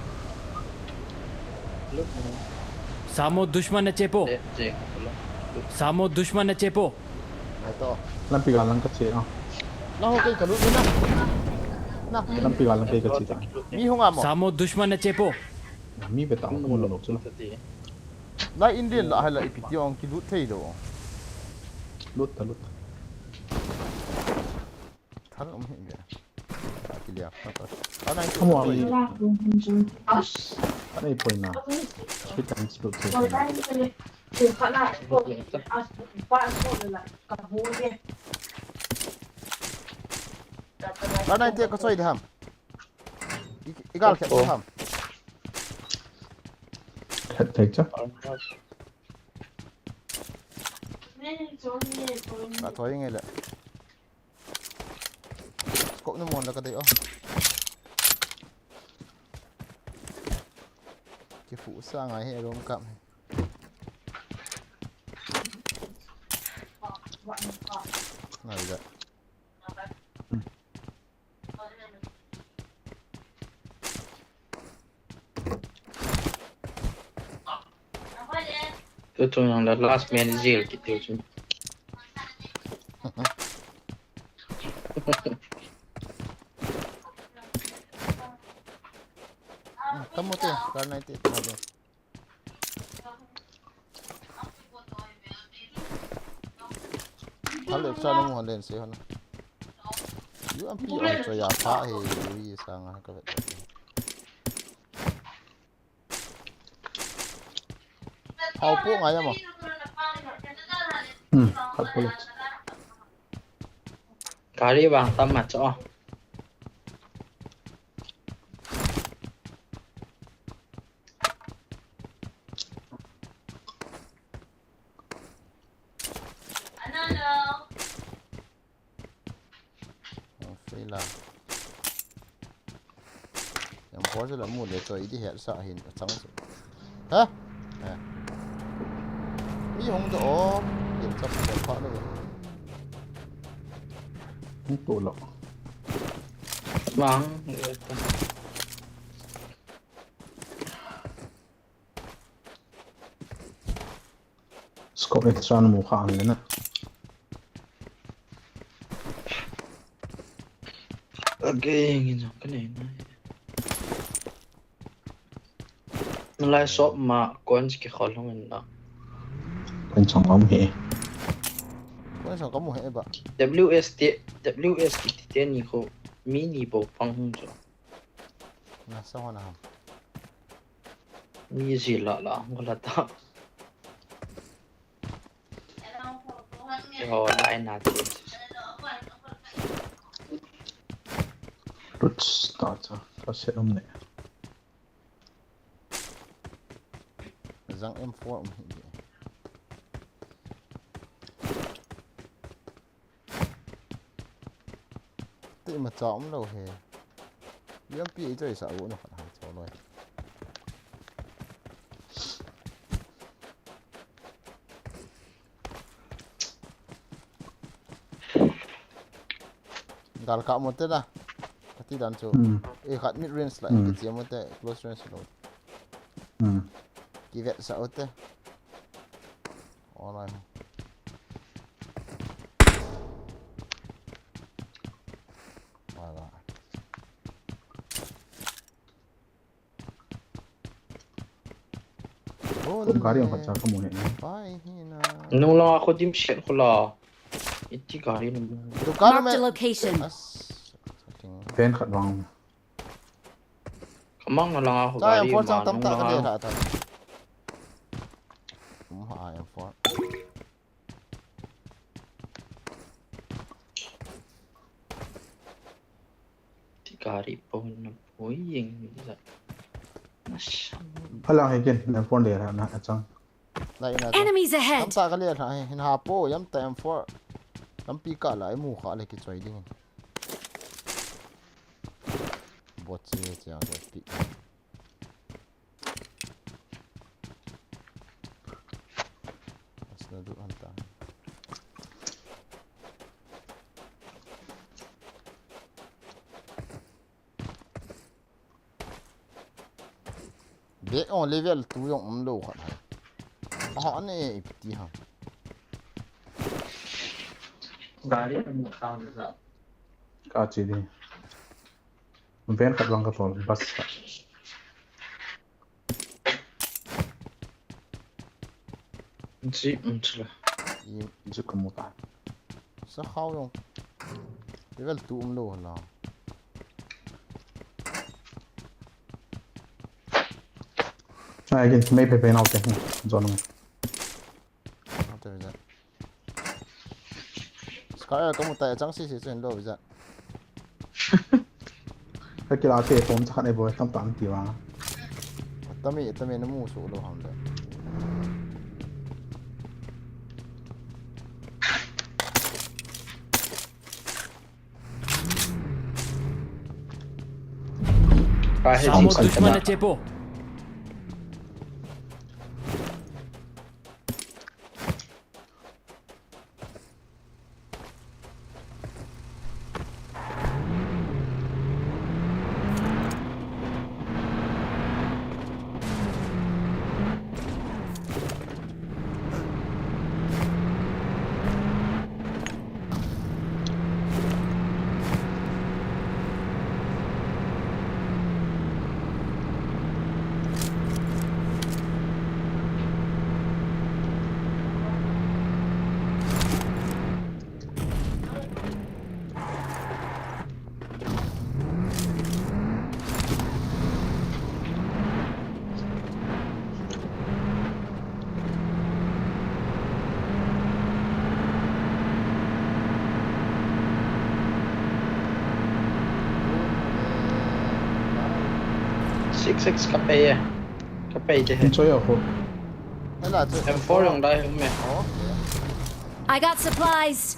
Samo dushman ne chepo. Samo dushman ne chepo. Ai to. Lampi ga lang ka che a. Na ho ke kalut na. Na. Lampi ga lang ke ka che ta. Mi hung a mo. Samo dushman ne chepo. Mi be ta ko lo chu. La Indian la hala ipi ti ong kilut thei lo. Lut ta lut. Thal um hi be. Akilia. Ana i. Ana i poi na. Speed and slow thei. Ana i te ka soi de ham. I, i gal khat ham. Khat thei cha. Ka thoi nge le. Scope na mon la ka dei o. Kifu sa ngai he rom kap. Ngai le. Tu chung jong la last man jail kiti chu. Hmm, kamu te, kar nai te, kar nai te. Hal extra nung hal len se hal. U M P on cho ya pha he, u yi sa nga ka vet. Hao po ngai ya mo. Hmm, hao po. Gari vang tam ma cho. la. Yang por se la mu le choi di het sa hin a chang se. Ha? Ha. Mi hung do o. Yin chap le pha lo. Hung to lo. Bang. Scope extra na mu kha an le na. Again, in ka nei na. Nalai shop ma coins kikhol hung in na. Coin sang am he. Coin sang kamu he ba. W S T, W S T te ni ko mini bo pang hung jo. Na sa hona ham. Mi ji la la hung la ta. Yo, lai na ti. Roots ta cha, ta se um ne. Zang M four um hi. Ti ma cha um lo he. Yam pi i choi sa u no khat ha cho loi. Gal ka mo te da. Kati dan chu. Hmm. E khat mid range la, hmm, kiti mo te close range lo. Hmm. Ki vet sa u te. Online. Wala. Kum gari ang khat cha kamu he. Pai hi na. Nung lang ako dim shit ko la. Iti gari na mo. Dukan. Marked a location. As. Pen khat bang. Kamang na lang ako. Sa gari M four ma chang tam nung ta lang ka de ako. Tha ta. Kum ha M four. Ti gari po na po ying. Masha. Hala he ken na phone de na achang. Lai na. Enemies ahead. Tam ta ka le na he, hin ha po yam ta M four. Tam pi ka lai mu kha le ki choi ding. Bot che che ang pi. Asna du anta. Be on level two yong um lo khat ha. Ha ne ipti ha. Gari mu khang sa. Ka chi di. Ven khat lang ka tol, bus khat. Ji, um, chula. Ji ka mu ta. Sa khau yong. Level two um lo la. Ai, kin, mei pe pe nau te. Zon ngai. Nau te, zon. Scar ka mu ta chang si si chen lo visa. Ka kila te pom cha khat e boy tam tam ti wa. Tami tami na mu su lo ham le. Ka he. Samo dushman na chepo. Six six ka pe e. Ka pe te he. Choi a ho. Ala chu M four jong dai hum e. Okay. I got supplies.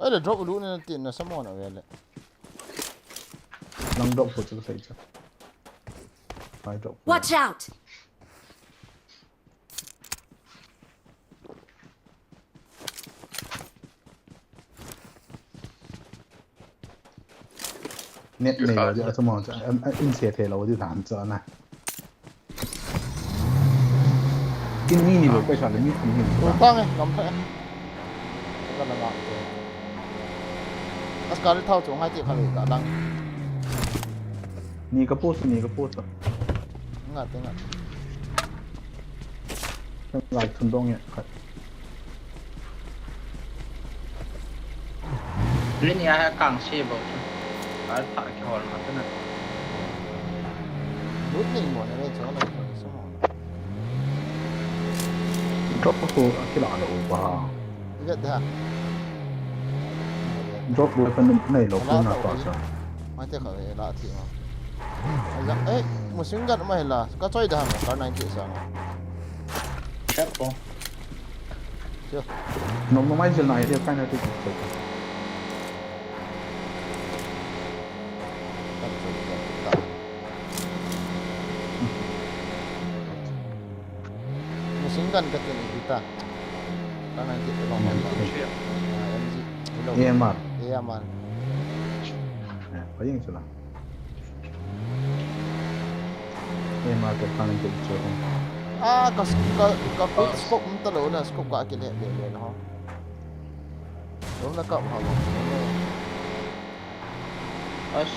Ai le drop lut na tin na samon a vele. Lang drop ko chu sai chu. Ai drop. Watch out! Net nei lo dia chu mo chu. In se the lo di dan chu na. Kin ni ni lo kai sa le mi thum ni. Tul tang e, lam pha e. Ka na ngang te. Askar thau chu ngai ti kha le ka dang. Ni ka post ni ka post. Nga te nga. Lai thun dong e khat. Rin ya ha kang se bo chu. Ka tha ki hol ma tana. Lut nei mo na le chu na chu mo. Drop ko akila lo ba. Vet da. Drop lo kan nei lo ko na ta sa. Mai te kha la thi ma. Aja, eh, machine gun mai la. Ka choi da ma, kar ninety sa. Kar ko. Sure. No, no, mai jil na, area kind of thing. Machine gun ka tin kita. Kar ninety sa. M G. Ah, M G. Hello. A M R. A M R. Eh, pa yung sila. Eh, mate, paano yung picture ko? Ah, kas-, ka, ka, ka, scope mo talo na, scope ka akil he, he, he, ho. Doon na ka, ha, ha. As.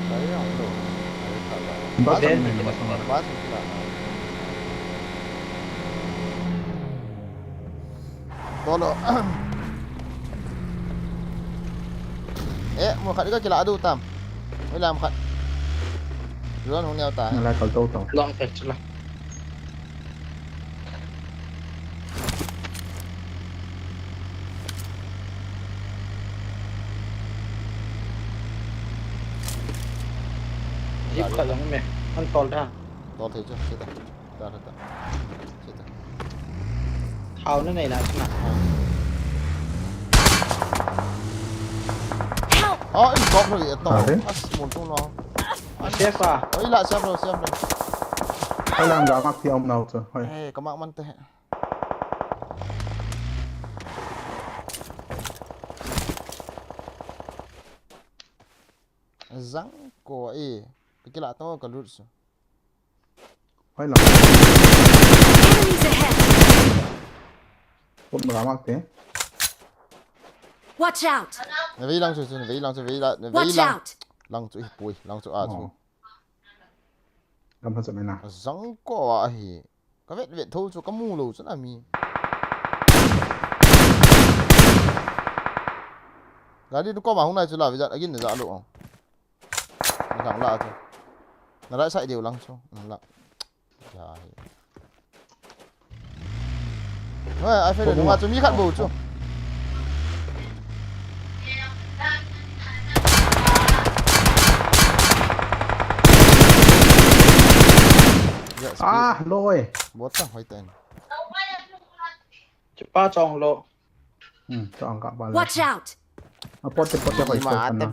Tayo ang ulo. Tayo, tayo. Bas, Then, ano yun, mas mga Bas, wala na. Tolo. Eh, mo khat ka kila adu tam. Wala mo khat. Duan hung neo ta. Nala kal to to. Long fetch la. Jeep khat lang me. An tol da. Tol thei chu, se ta. Ta, ta, ta. Thao na nei la na. Help! Oh, in bok lo ye to. Are? As mun tu no. A safe a. Oi la, safe lo, safe lo. Oi la, ga mak ti om nau tu. Oi. Eh, ka mak man te. Zang ko e. Ka kila to ka lut su. Hai lang. Enemies ahead! Put mara mak te. Watch out! Na vei lang chu, chu, na vei lang chu, vei la, na vei Watch lang. Out! Lang chu, hi pui, lang chu a chu. Oh. Gam ha chu mai na. Zang ko a hi. Ka vet vet tho chu, ka mu lo chu na mi. Gari nu ko ma hung nai chu la, vei jat, again na ja lo. Na lang la chu. Na right side deu lang chu. Na la. Ya hi. Hei, ai fe le nunga chu mi khat bou chu. Ya, speed. Ah, loi. Bot ta, hoi ten. Chupa chong lo. Hmm, chong ka ba la. Watch out! A pot te, pot te, hoi, hoi, hoi, hoi.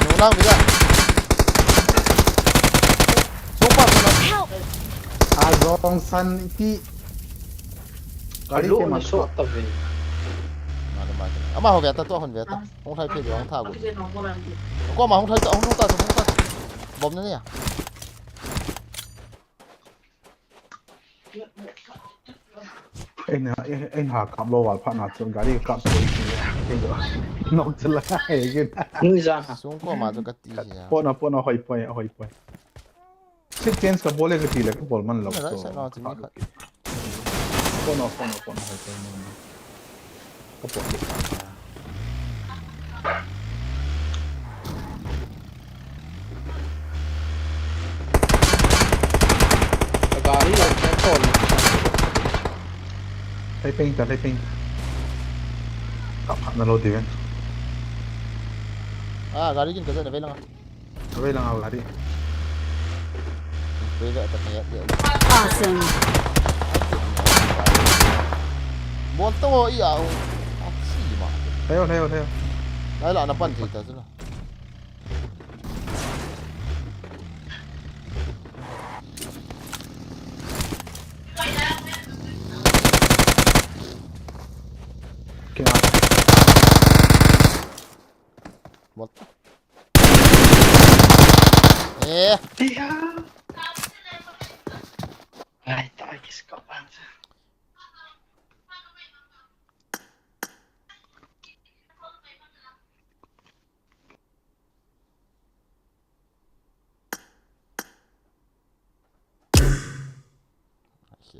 Nung lang, biga. Sung pa, sung lang. Help! A zong san iti. Gari te ma so ta ve. Male, male. Ama ho ve ta, to hon ve ta. Hung thai phe ve, hung tha gu. Ko ma hung thai ta, hung ta, hung ta. Bom na ni a. Eina, eina kap lou val phat na chun gari kap chun, nok chu la, he gin. Nui ja ha. Sung ko ma chu ka ti hi a. Pona, pona, hoi poi, hoi poi. Sit chance ka bol e ka ti le ka bol man lou. Right side na chu mi khat. Pona, pona, pona, hoi poi man. Ka pot lut ta. Ka gari a ka tol. Lhai peng ta, lhai peng ta. Ka phat na lou ti ven. Ah, gari kin ka ja na ve lang a. Away lang ako, Hari. Awesome. Bol to iya, oh. Achi ma. Lhai o, lhai o, lhai o. Lhai la, napan thei ta chu la. Kya? Bol. Eh. Ai, ta kisko bang sa.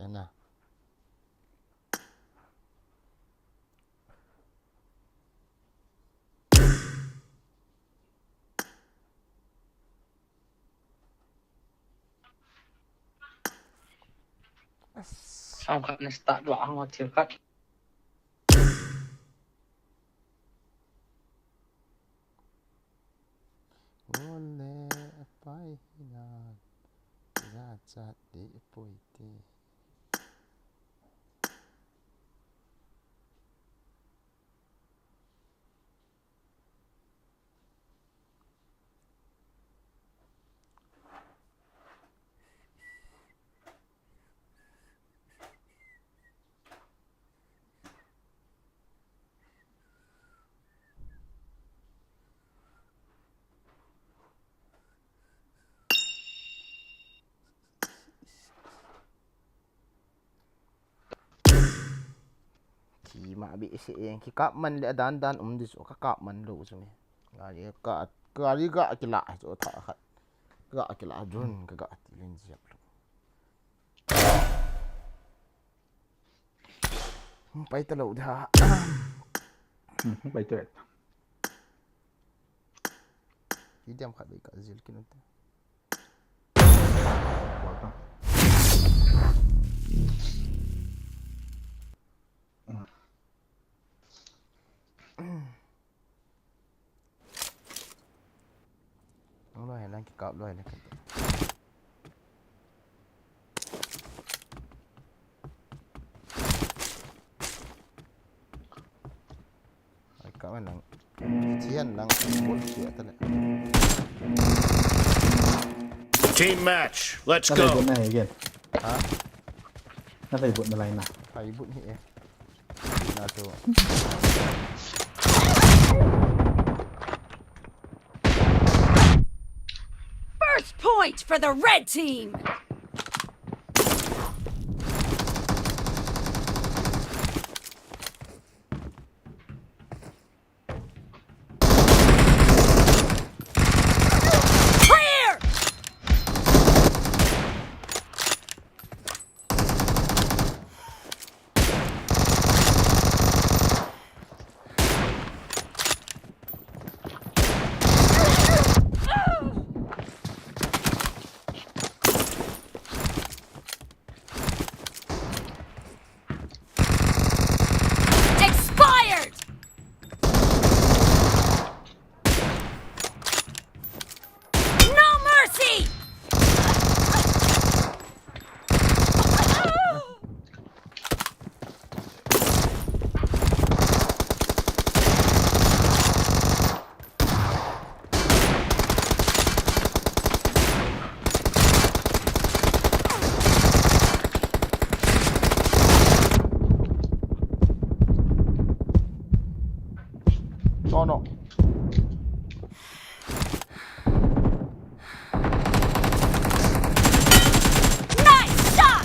Ana. Sam khat na start dua ang thil khat. Ole apai hinan. Ga chat di poi ti. Ki ma bi se eng ki kap man le dan dan um di so ka kap man lo so me. Gari ka, gari ka kila so tha khat. Ka kila drone ka ga ti len jep lo. Pai ta lo da. Pai ta. Ki diam khat bai ka zil ki nute. Lo hai lang ki kap lo hai lang. Ai, ka man lang. Chian lang, bol chian ta le. Team match. Let's go. Na hai bot na hai again. Ha? Na hai bot na lai na. Hai bot ni eh. Na tu. First point for the red team. Clear! Expired! No mercy! Sono. Nice shot!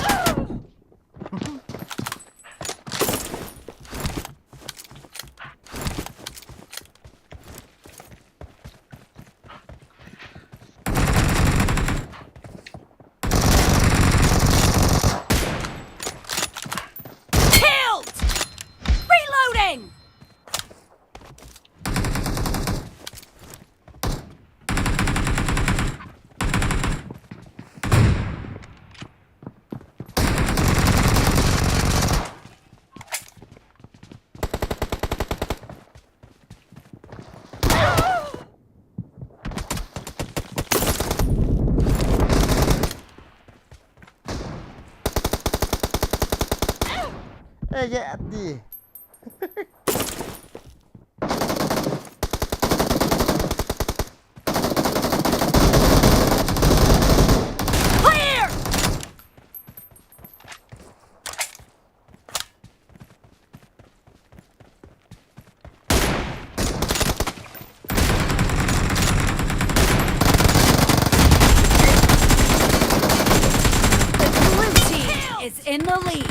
Killed! Reloading! Eh, ya, di. Clear! The blue team is in the lead.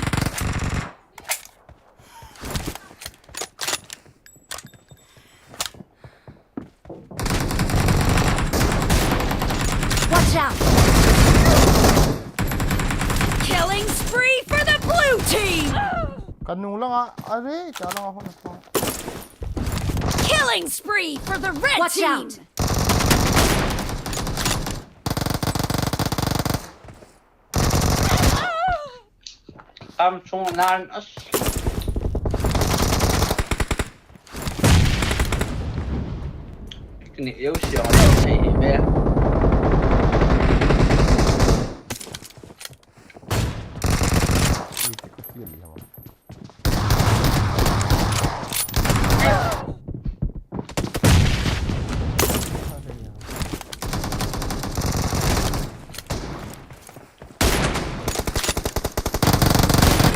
Ka nung langa, are, cha langa hon. Killing spree for the red team. Watch out! Tam chung nan as. Kini eu siang sei ve.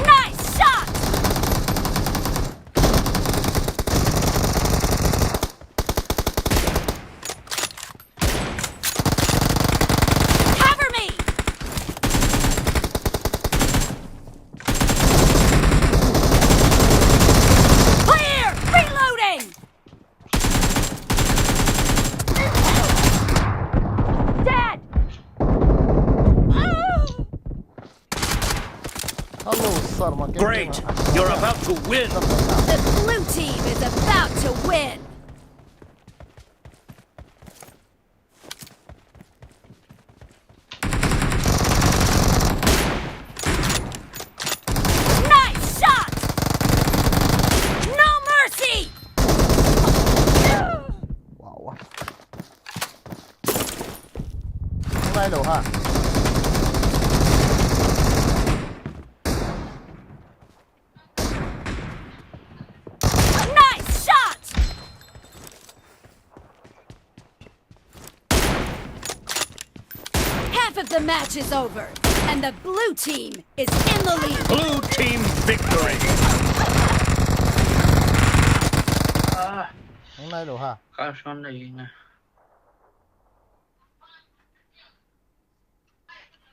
Nice shot! Cover me! Clear! Reloading! Dead! Hello, sir. Great! You're about to win! The blue team is about to win! Nice shot! No mercy! Wow. Ngai lou ha. Nice shot! Half of the match is over, and the blue team is in the lead. Blue team victory. Ah, ngai lou ha. Ka son na yin na.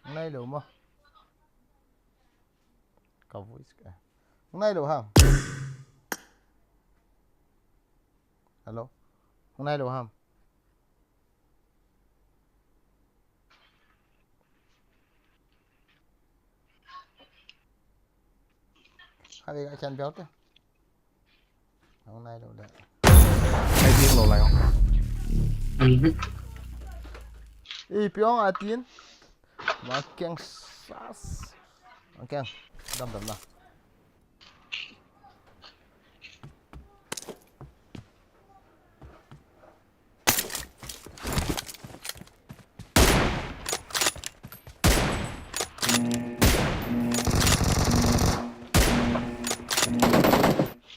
Ngai lou mo. Ka voice ka. Ngai lou ha. Hello. Ngai lou ha. Hai ka chan piao te. Ngai lou le. Ai ding lou lai. Mhm. Ei, piong a tin. Ma keng sas. Ma keng. Dam dam na.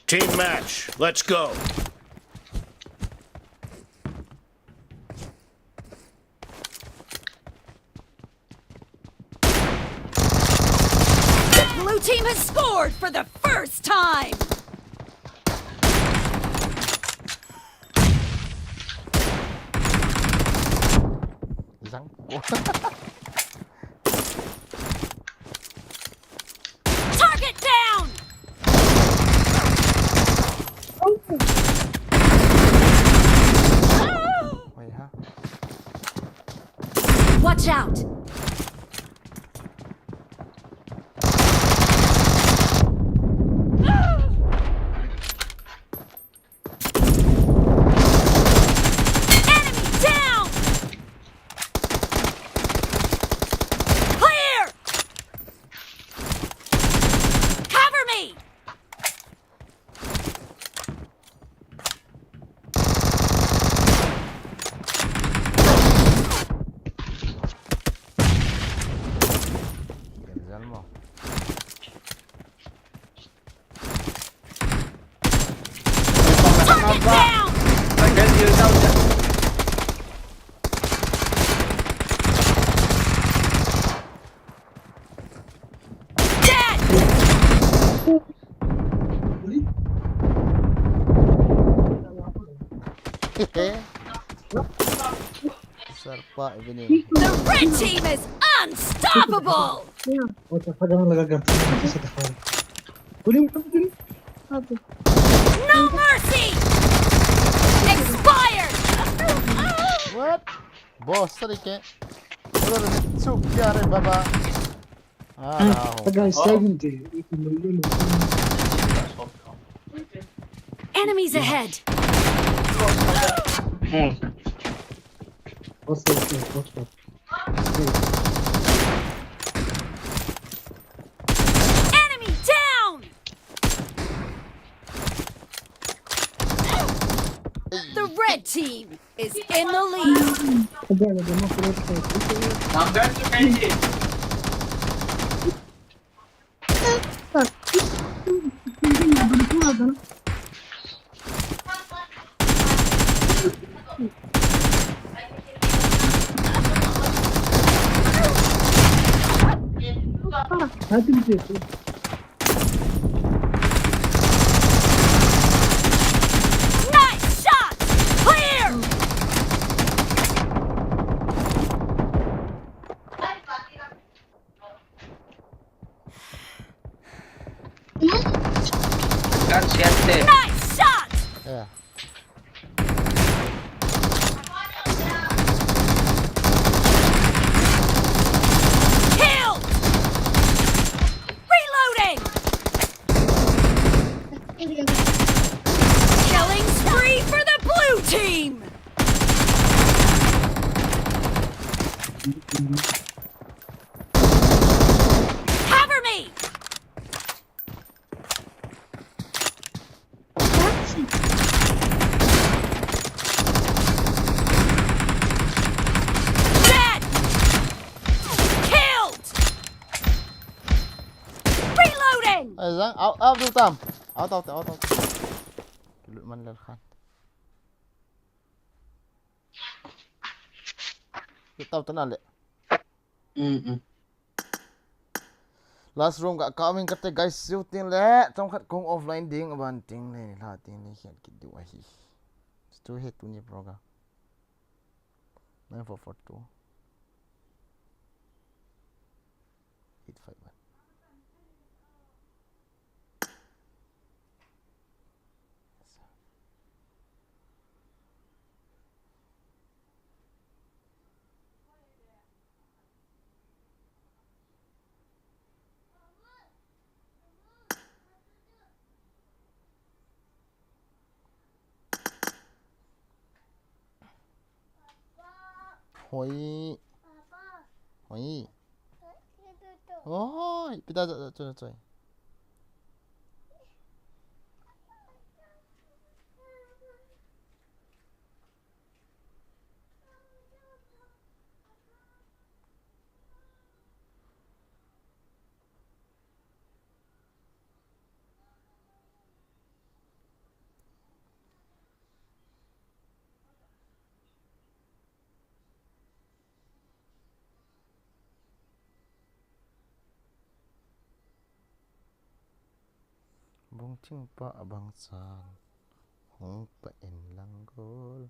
Team match, let's go. The blue team has scored for the first time. Zang. Target down! Wait, huh? Watch out! Enemy down! Clear! Cover me! Target down! Dead! Sir pa evening. The red team is unstoppable! Oi, ta pa dang laga ganti na sa ta. Kuling, kuling. No mercy! Expired! What? Boss, sorry ke. Brother, chuk kya re baba? Ah, that guy is seventy. Enemies ahead! What's that? What's that? Enemy down! The red team is in the lead. Nice shot! Clear! Kan siete. Nice shot! Yeah. Kill! Reloading! Killing spree for the blue team! Cover me! Dead! Killed! Reloading! Ai, zang, out, out, out, out. Out, out, out, out. Kilut man lel khan. Kilut tau tana le. Mm, mm. Last room ka kawin kate guys, siu tin le, chomkhat kong offline ding, aban tin le, la tin le, hian kit diu ahi. Stu he tuni program. Nine four four two. Eight five one. Hoi. Hoi. Hoi. Pita, choi, choi. Bung thing pa abang chan hung pa in lang gol.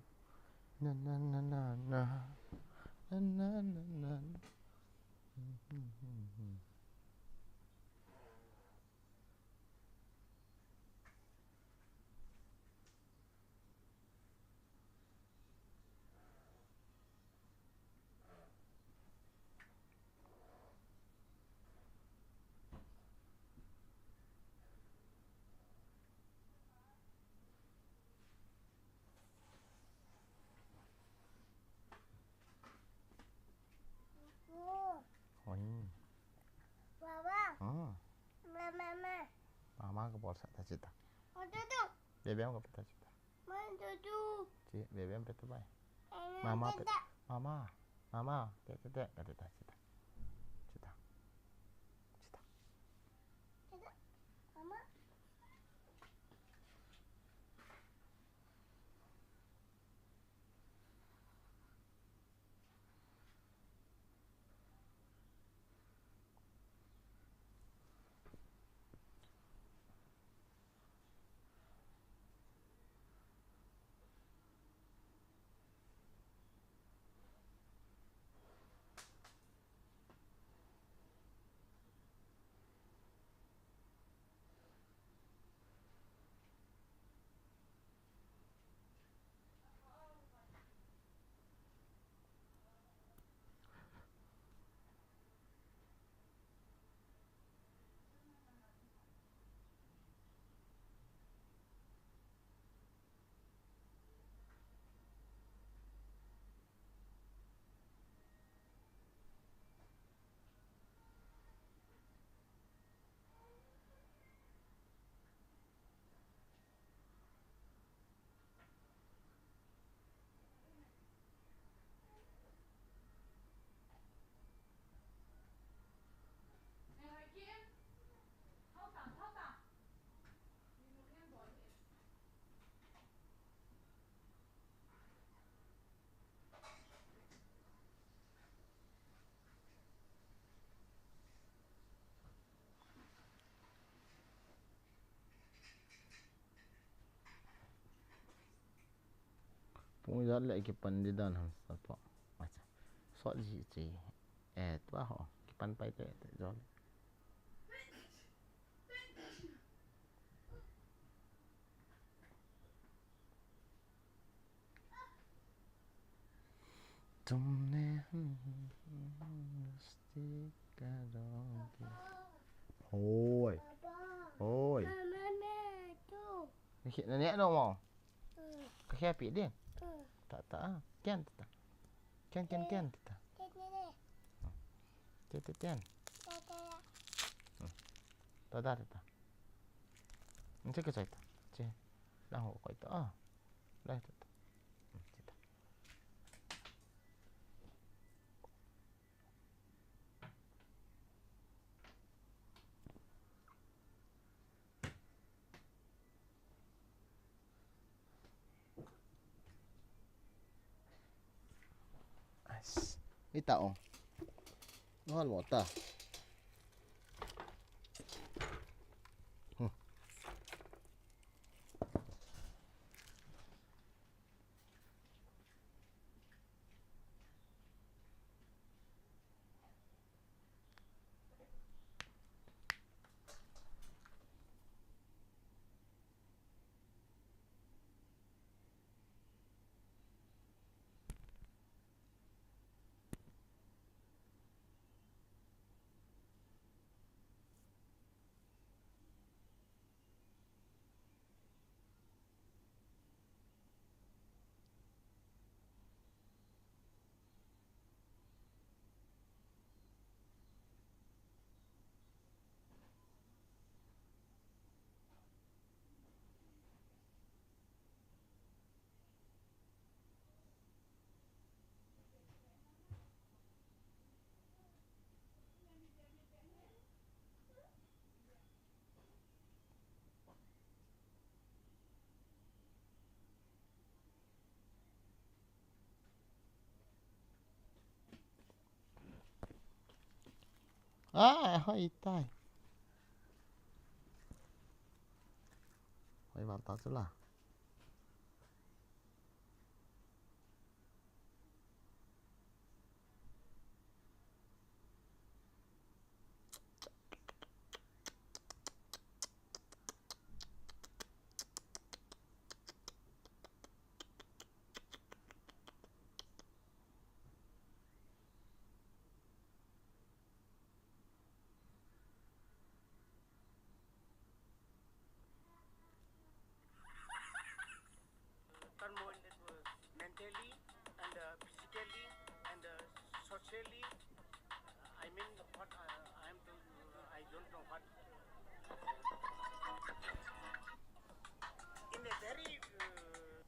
Na, na, na, na, na. Na, na, na, na, na. Hoi. Baba. Hmm. Ma, ma, ma. Mama ka bol sah ta chita. Bebe ka bol sah ta chita. Chi, bebe pe ta bai. Mama pe. Mama. Mama. Te, te, te. Ka te ta chita. Chita. Chita. Mama. Pung ijat le kipan di dan ham sa pa. Acha. Sot ji che. Eh, tua ho. Kipan pai te te jo le. तुमने दोस्ती करोगे. Hoi. Hoi. Mama, tu. Ni na ne no mo. Ka khe pi din. Ta ta. Ken ta ta. Ken ken ken ta ta. Te te ten. Ta ta ta ta. Ni che ke chai ta. Che. Na ho koi ta. Ah. Lai ta ta. Hmm, che ta. Ais, ita o. Nuhal mo ta. Hmm. Ah, hoi tai. Hoi val ta chu la. Turmoil that was mentally and, uh, physically and, uh, socially. Uh, I mean, what, uh, I am to, uh, I don't know what. In a very, uh,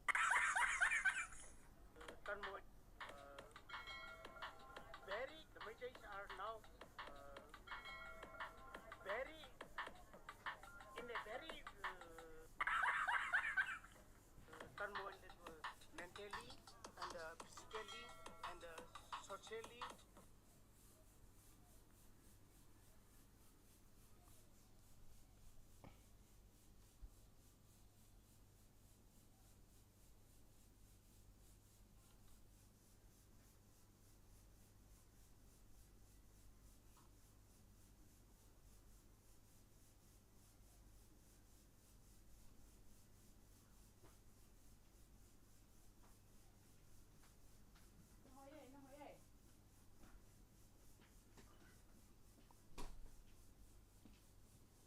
uh, turmoil, uh, very, the Meiteis are now, uh, very, in a very, uh, turmoil that was mentally and, uh, physically and, uh, socially.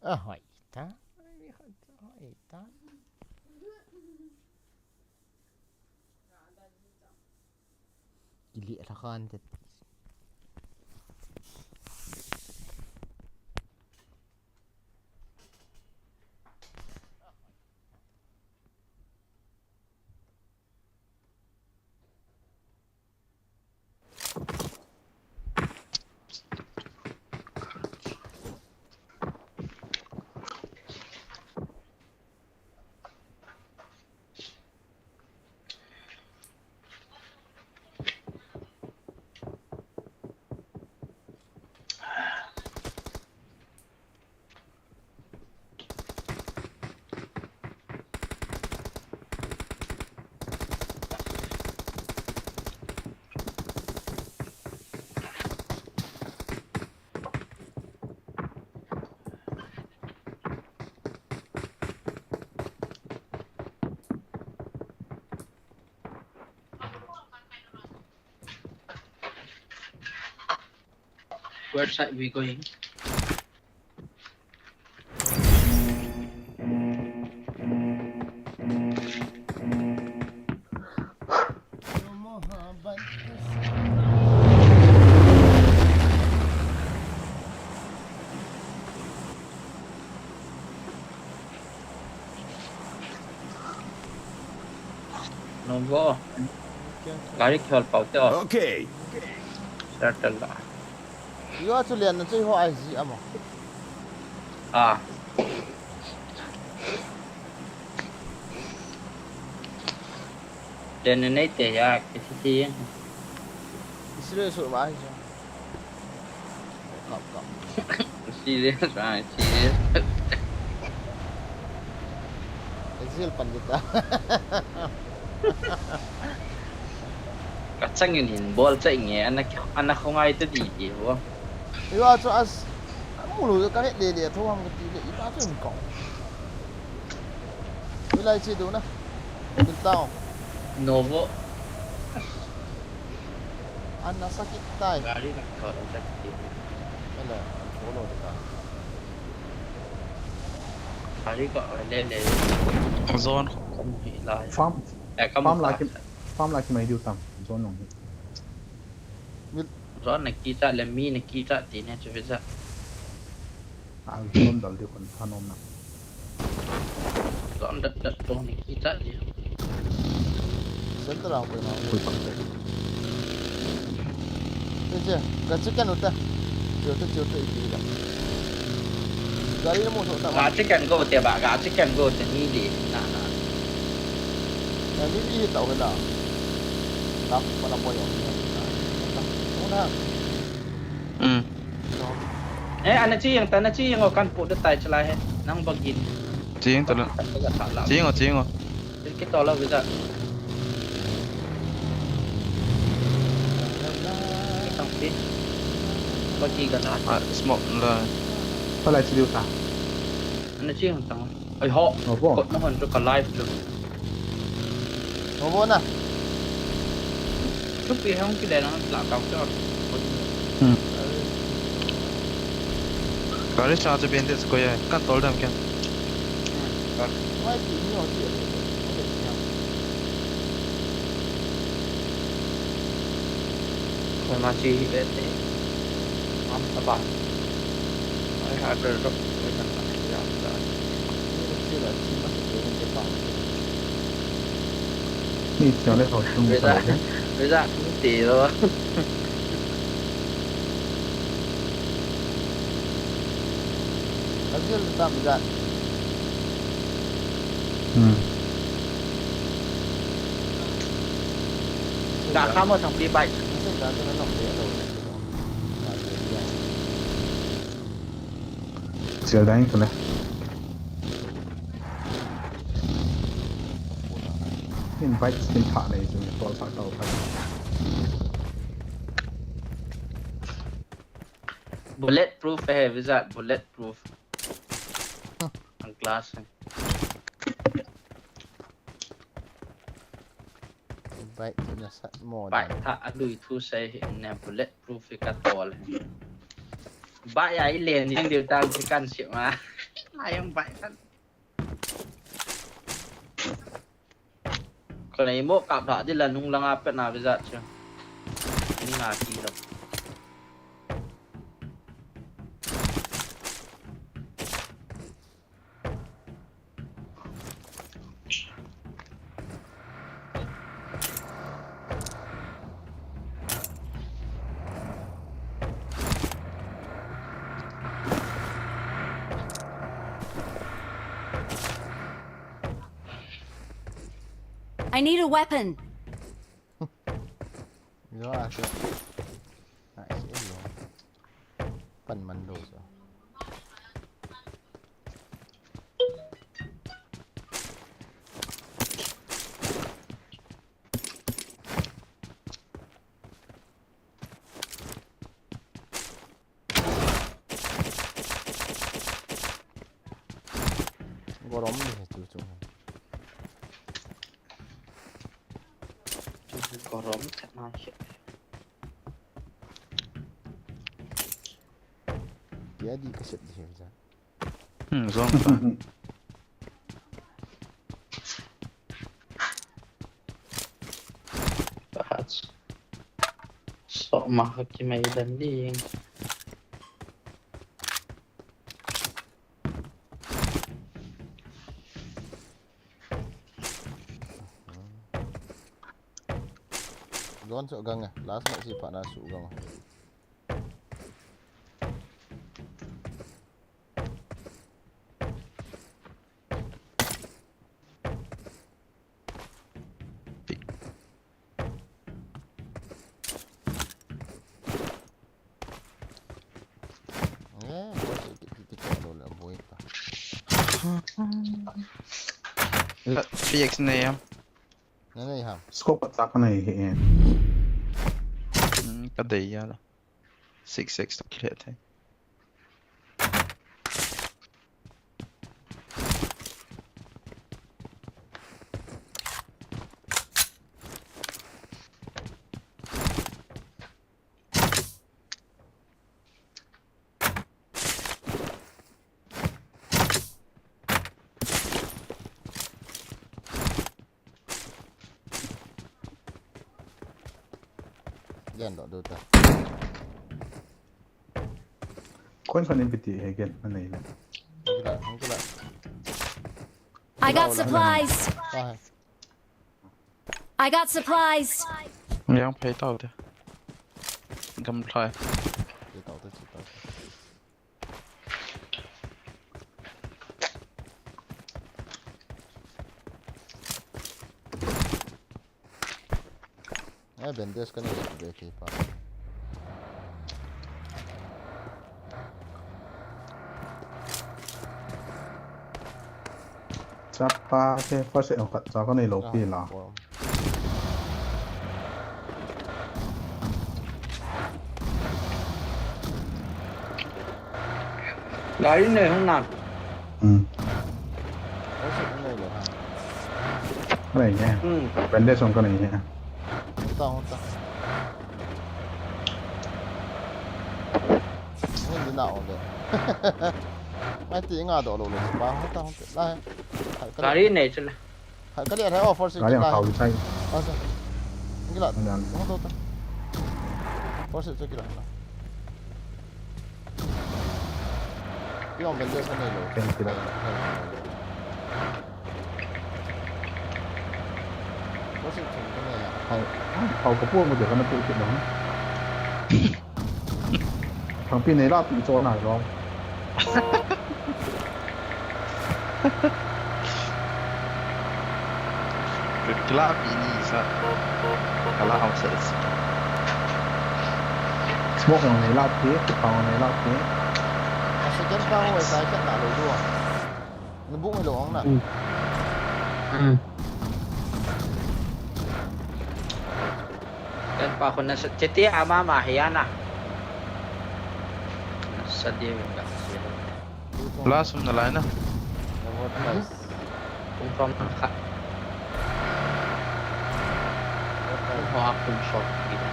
Ahoi ta, ahoi ta. Kili la khan te. Where side we going? Novo. Gari khel pau te o. Okay. Settle la. Yo chu len na chu ho ai ji ama. Ah. Len na nei te ya, ke ti ti. Israel su ma ai ji. Kap, kap. Serious, ah, serious. Israel pan kita. Ka chang in hin bol cha inge, ana ki, ana khongai ta di di ho. Iwa chu as, amu lu ka le le le tho ham ka ti le, iwa chu in ko. Ilai chi du na. Bil tao. Novo. Ana sakit tai. Gari na ko ta ti. Ala, an follow de ka. Gari ko le le. Zone. Kom hi lai. Farm. Eh, kom Farm fa. La ki, farm la ki mai diu tam. Zone nong hi. Mil- Zone na kicha le mi na kicha ti ne chu visa. Ah, zone dal diu kon thanom na. Zone dat dat to ni kicha diu. Center a ko na. Koi pang te. Che, che, ga chicken uta. Chiu te, chiu te, iti ga. Gari mo so ta. Ga chicken go te ba, ga chicken go te ni di na na. Ya ni di ta ho na. Ta pa na mo yo. Ta. Ta. Ta. Hmm. Eh, ana chi yang ta, ana chi yang o kan pu de tai chalai he. Nang bagin. Chi yang ta la. Chi yang o, chi yang o. Ki to la visa. Tang pi. Bagi ka na. Ah, smoke la. Pala chi diu ta. Ana chi yang tang. Ai ho. Ho bo. Kot na hon chu ka live chu. Ho bo na. Chu pi hong ki le na la ka chu. Hmm. Gari charge bandage ko ya. Kan tol dam kya? Hmm. Mai ti ni ho chi. Koi ma chi hi le te. Am ta ba. Ai ha ka ro. Koi kan ta ya ta. Ni chi la chi ma se ke ni pa. Ni chi le ho chung. Visa, visa, ni ti lo. Azil tam jan. Hmm. Ga kha mo thang pi bai. Sel dang tu le. Invite skin pha nei chu ni tol sa tau pha. Bulletproof hai, wizard, bulletproof. Ang glass hai. Bike tu na sat mo. Bike tha a lui thu sei hi ne bulletproof hi ka tol hi. Bike a i len jing diu tan si kan si ma. Ai ang bike kan. Ka nei mo kap da di la nung langa pet na wizard chu. Ni nga ti lo. I need a weapon. Yo, ake. Nice, eh, yo. Pan man lo so. Gorom ni he chu chu. Chu gorom khat na he. Adi ka set di sa. Hmm, zong ta. Pahat. Sok ma ka kimai dan ding. Don so gang eh. Last match si pa na su gang. Eh, boy, si Kitty Cat lo le boy ta. La, three X nei ham? Nei, nei ham. Scope attack nei hi. Hmm, ka dei ya la. Six X to clear thei. Yan do do ta. Kon kon in piti he gen, anei le. Hung kila, hung kila. I got supplies. Ah, hai. I got supplies. Yang phei tau te. Gam thlai. Phei tau te, phei tau te. Eh, bandage ka nei le, ki pa. Chapa ke, first aid khat cha ka nei lou pi la. Gari nei hung na. Hmm. First aid ka nei lou ha. Ka nei ne. Hmm. Bandage ka nei ne. Hung ta, hung ta. Hung di na hung de. Mai ti nga do lo lo pa hung ta hung ta. Lai. Gari nei chu la. Hai, kali hai, oh, four six. Gari lai. Ang tao chai. Ah, sa. Ang kila. Ang dan. Ang to ta. Four six kila. Yung ang ganda sa nilo. Ang kila. Four six kila. Ang, ang, ang kapu mo dia ka na tu kit mo. Thang pi nei la pi cho na lo. Kila pi ni sa. Kala hau sa si. Smoke ang nei la pi, pang ang nei la pi. Asa jan pa ho, asa jan na lo duwa. Nabung lo ang na. Hmm. Hmm. Yan pa ako nasa, titi ama mahiya na. Nasa di yung gasi. Last na line na. Kung from ka. Kung ako short.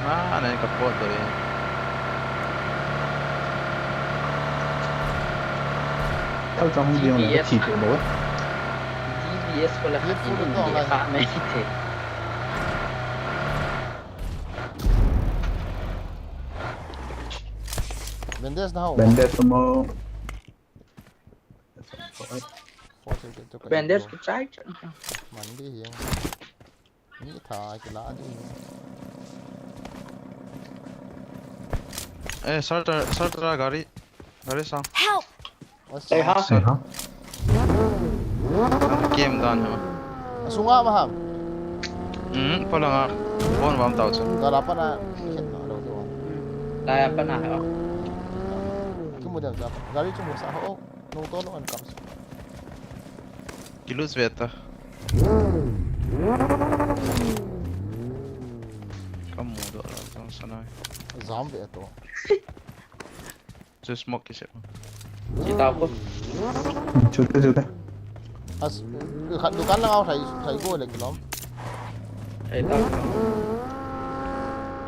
Ah, ano yung kapot to eh. Tao chang hung di yung nang ka chi tu bo. D B S ko la ka in di ka na ite. Bandage na ho. Bandage mo. Bandage ko chai. Man di hiang. Ni tha kila di. Eh, sarta, sarta gari. Gari sang. Help! Asa. Sei ha. Sei ha. Game dan ha. Asunga ma ham. Hmm, palanga. Bon bam tau chu. Gala pana. Lo tu. Laya pana ha. Kimu dem sa. Gari chu mu sa ho. No to lo an kam. Kilut ve ta. Kamu do la jong sanai. Jam ve to. Chu smoke kise. Chita ko. Chute, chute. As, khat dukan lang au thai, thai go le kilom. Thai ta.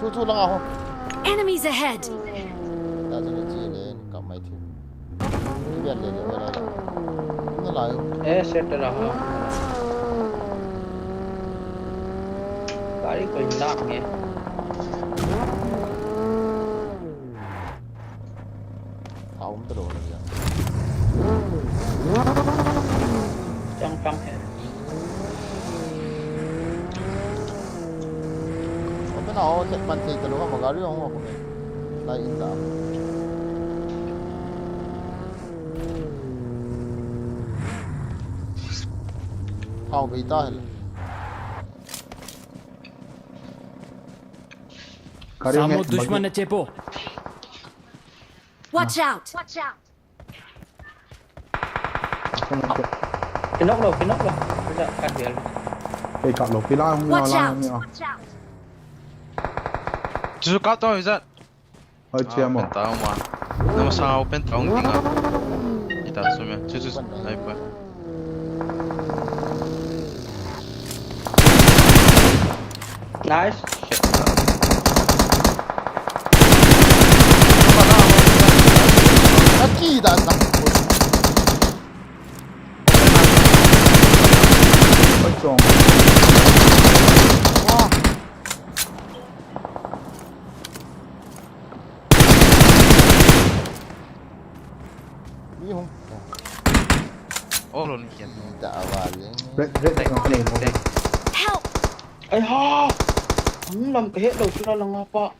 Chu, chu lang au. Enemies ahead! Ta chu le chi le, kam mai thi. Pian le le, wala. Na lai. Eh, set raha. Gari ko hin lang e. Aum ta lo na ya. Chang chang he. Open a, o, check pan thei ta lo, ma gari hung ko. Lai in ta. Hao bei ta hel. Kari Samo nge, dushman bagi. Ne chepo. Watch out! Watch out! Kinok lo, kinok lo. Kita kan dia. Kei ka lo, pila hung Watch lang out! Ni, ah. Watch out! Chu ka to izat. Oi, chia mo. Pen ta ma. Nama sa pen ta hung dinga. Ita sumia. Chu chu. Ai pa. Nice. Shit. Aki da sa. Oi, chong. Wah. Mi hung. Oh, lo ni kian. Da wa le. Red, red, red, red, red. Help! Ai ha! Ang lam ka het lo chu la lang pa.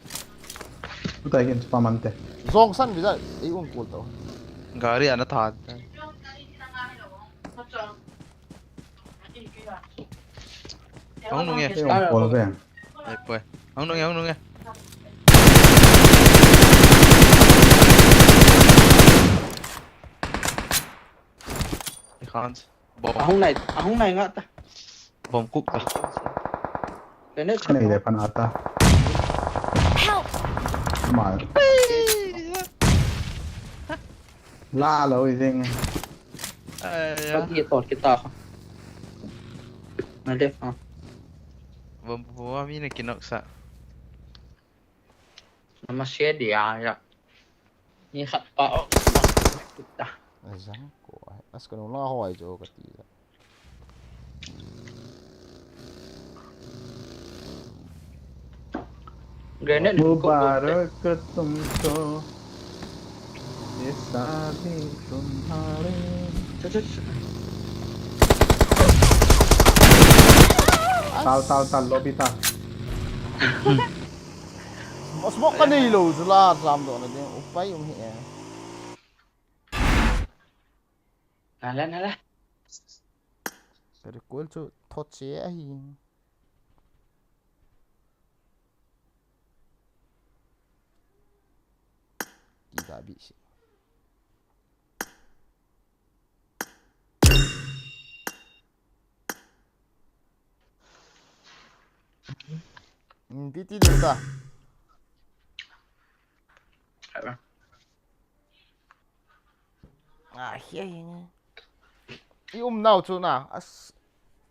Utai kin pa man te. Zong san bi da, ei um kul to. Gari ana tha. Hung nung e. Ei um kul ve. Ai poi. Hung nung e, hung nung e. I can't. Bom. Ahung nai, ahung nai nga ta. Bom kuk ta. Kane kane le pan ata. Help! Mal. La lo i ding. Ai ya. Ki to kita. Na def ha. Bom bom mi ne kinok sa. Nama share dia ya. Ni khat pa o. Azang ko. As ko nung ho ai jo kati. Grenade ko. Mubarak tumko. Ye shaadi tumhare. Cha, cha, cha. Tal, tal, tal, lobby tal. Smoke ka nei lou chu la, slam doh na ding, upai um hi e. Nala, nala. Recoil chu thot che ahi. Ki da bi si. Ti ti du ta. Ah, hia hing. I um nau chu na. As,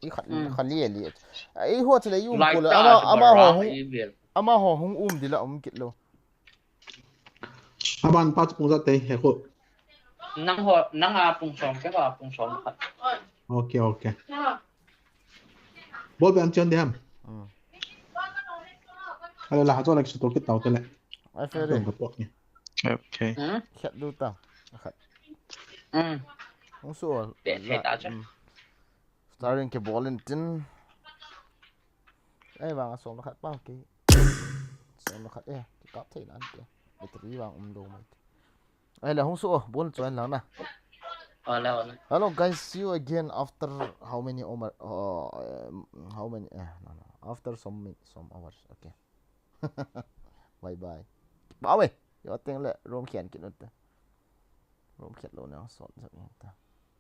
i khat, khat li li. I ho chule i um ko le. Ama, ama ho hung, ama ho hung um dila um kit lo. Aban pa pung za te he ko. Nang ho, nang a pung som ke ba pung som khat. Okay, okay. Bol be an chon de ham. Hmm. Ale la ha cho lek su to kit tau te le. Ai fe re. Ka pok ni. Okay. Hmm? Khat du ta. Khat. Hmm. Hung su. Pe pe ta cha. Starring ke bol in tin. Ai vang a som khat pa ke. Som khat e. Ki kap thei nan ke. Battery vang um do mai. Ai la hung su o, bol choi lang na. Ole, ole. Hello guys, see you again after how many hour, uh, um, how many, eh, no, no. After some min-, some hours. Okay. Bye bye. Ba we. Yo teng le room khian kit nut. Room khian lo na son sa ta.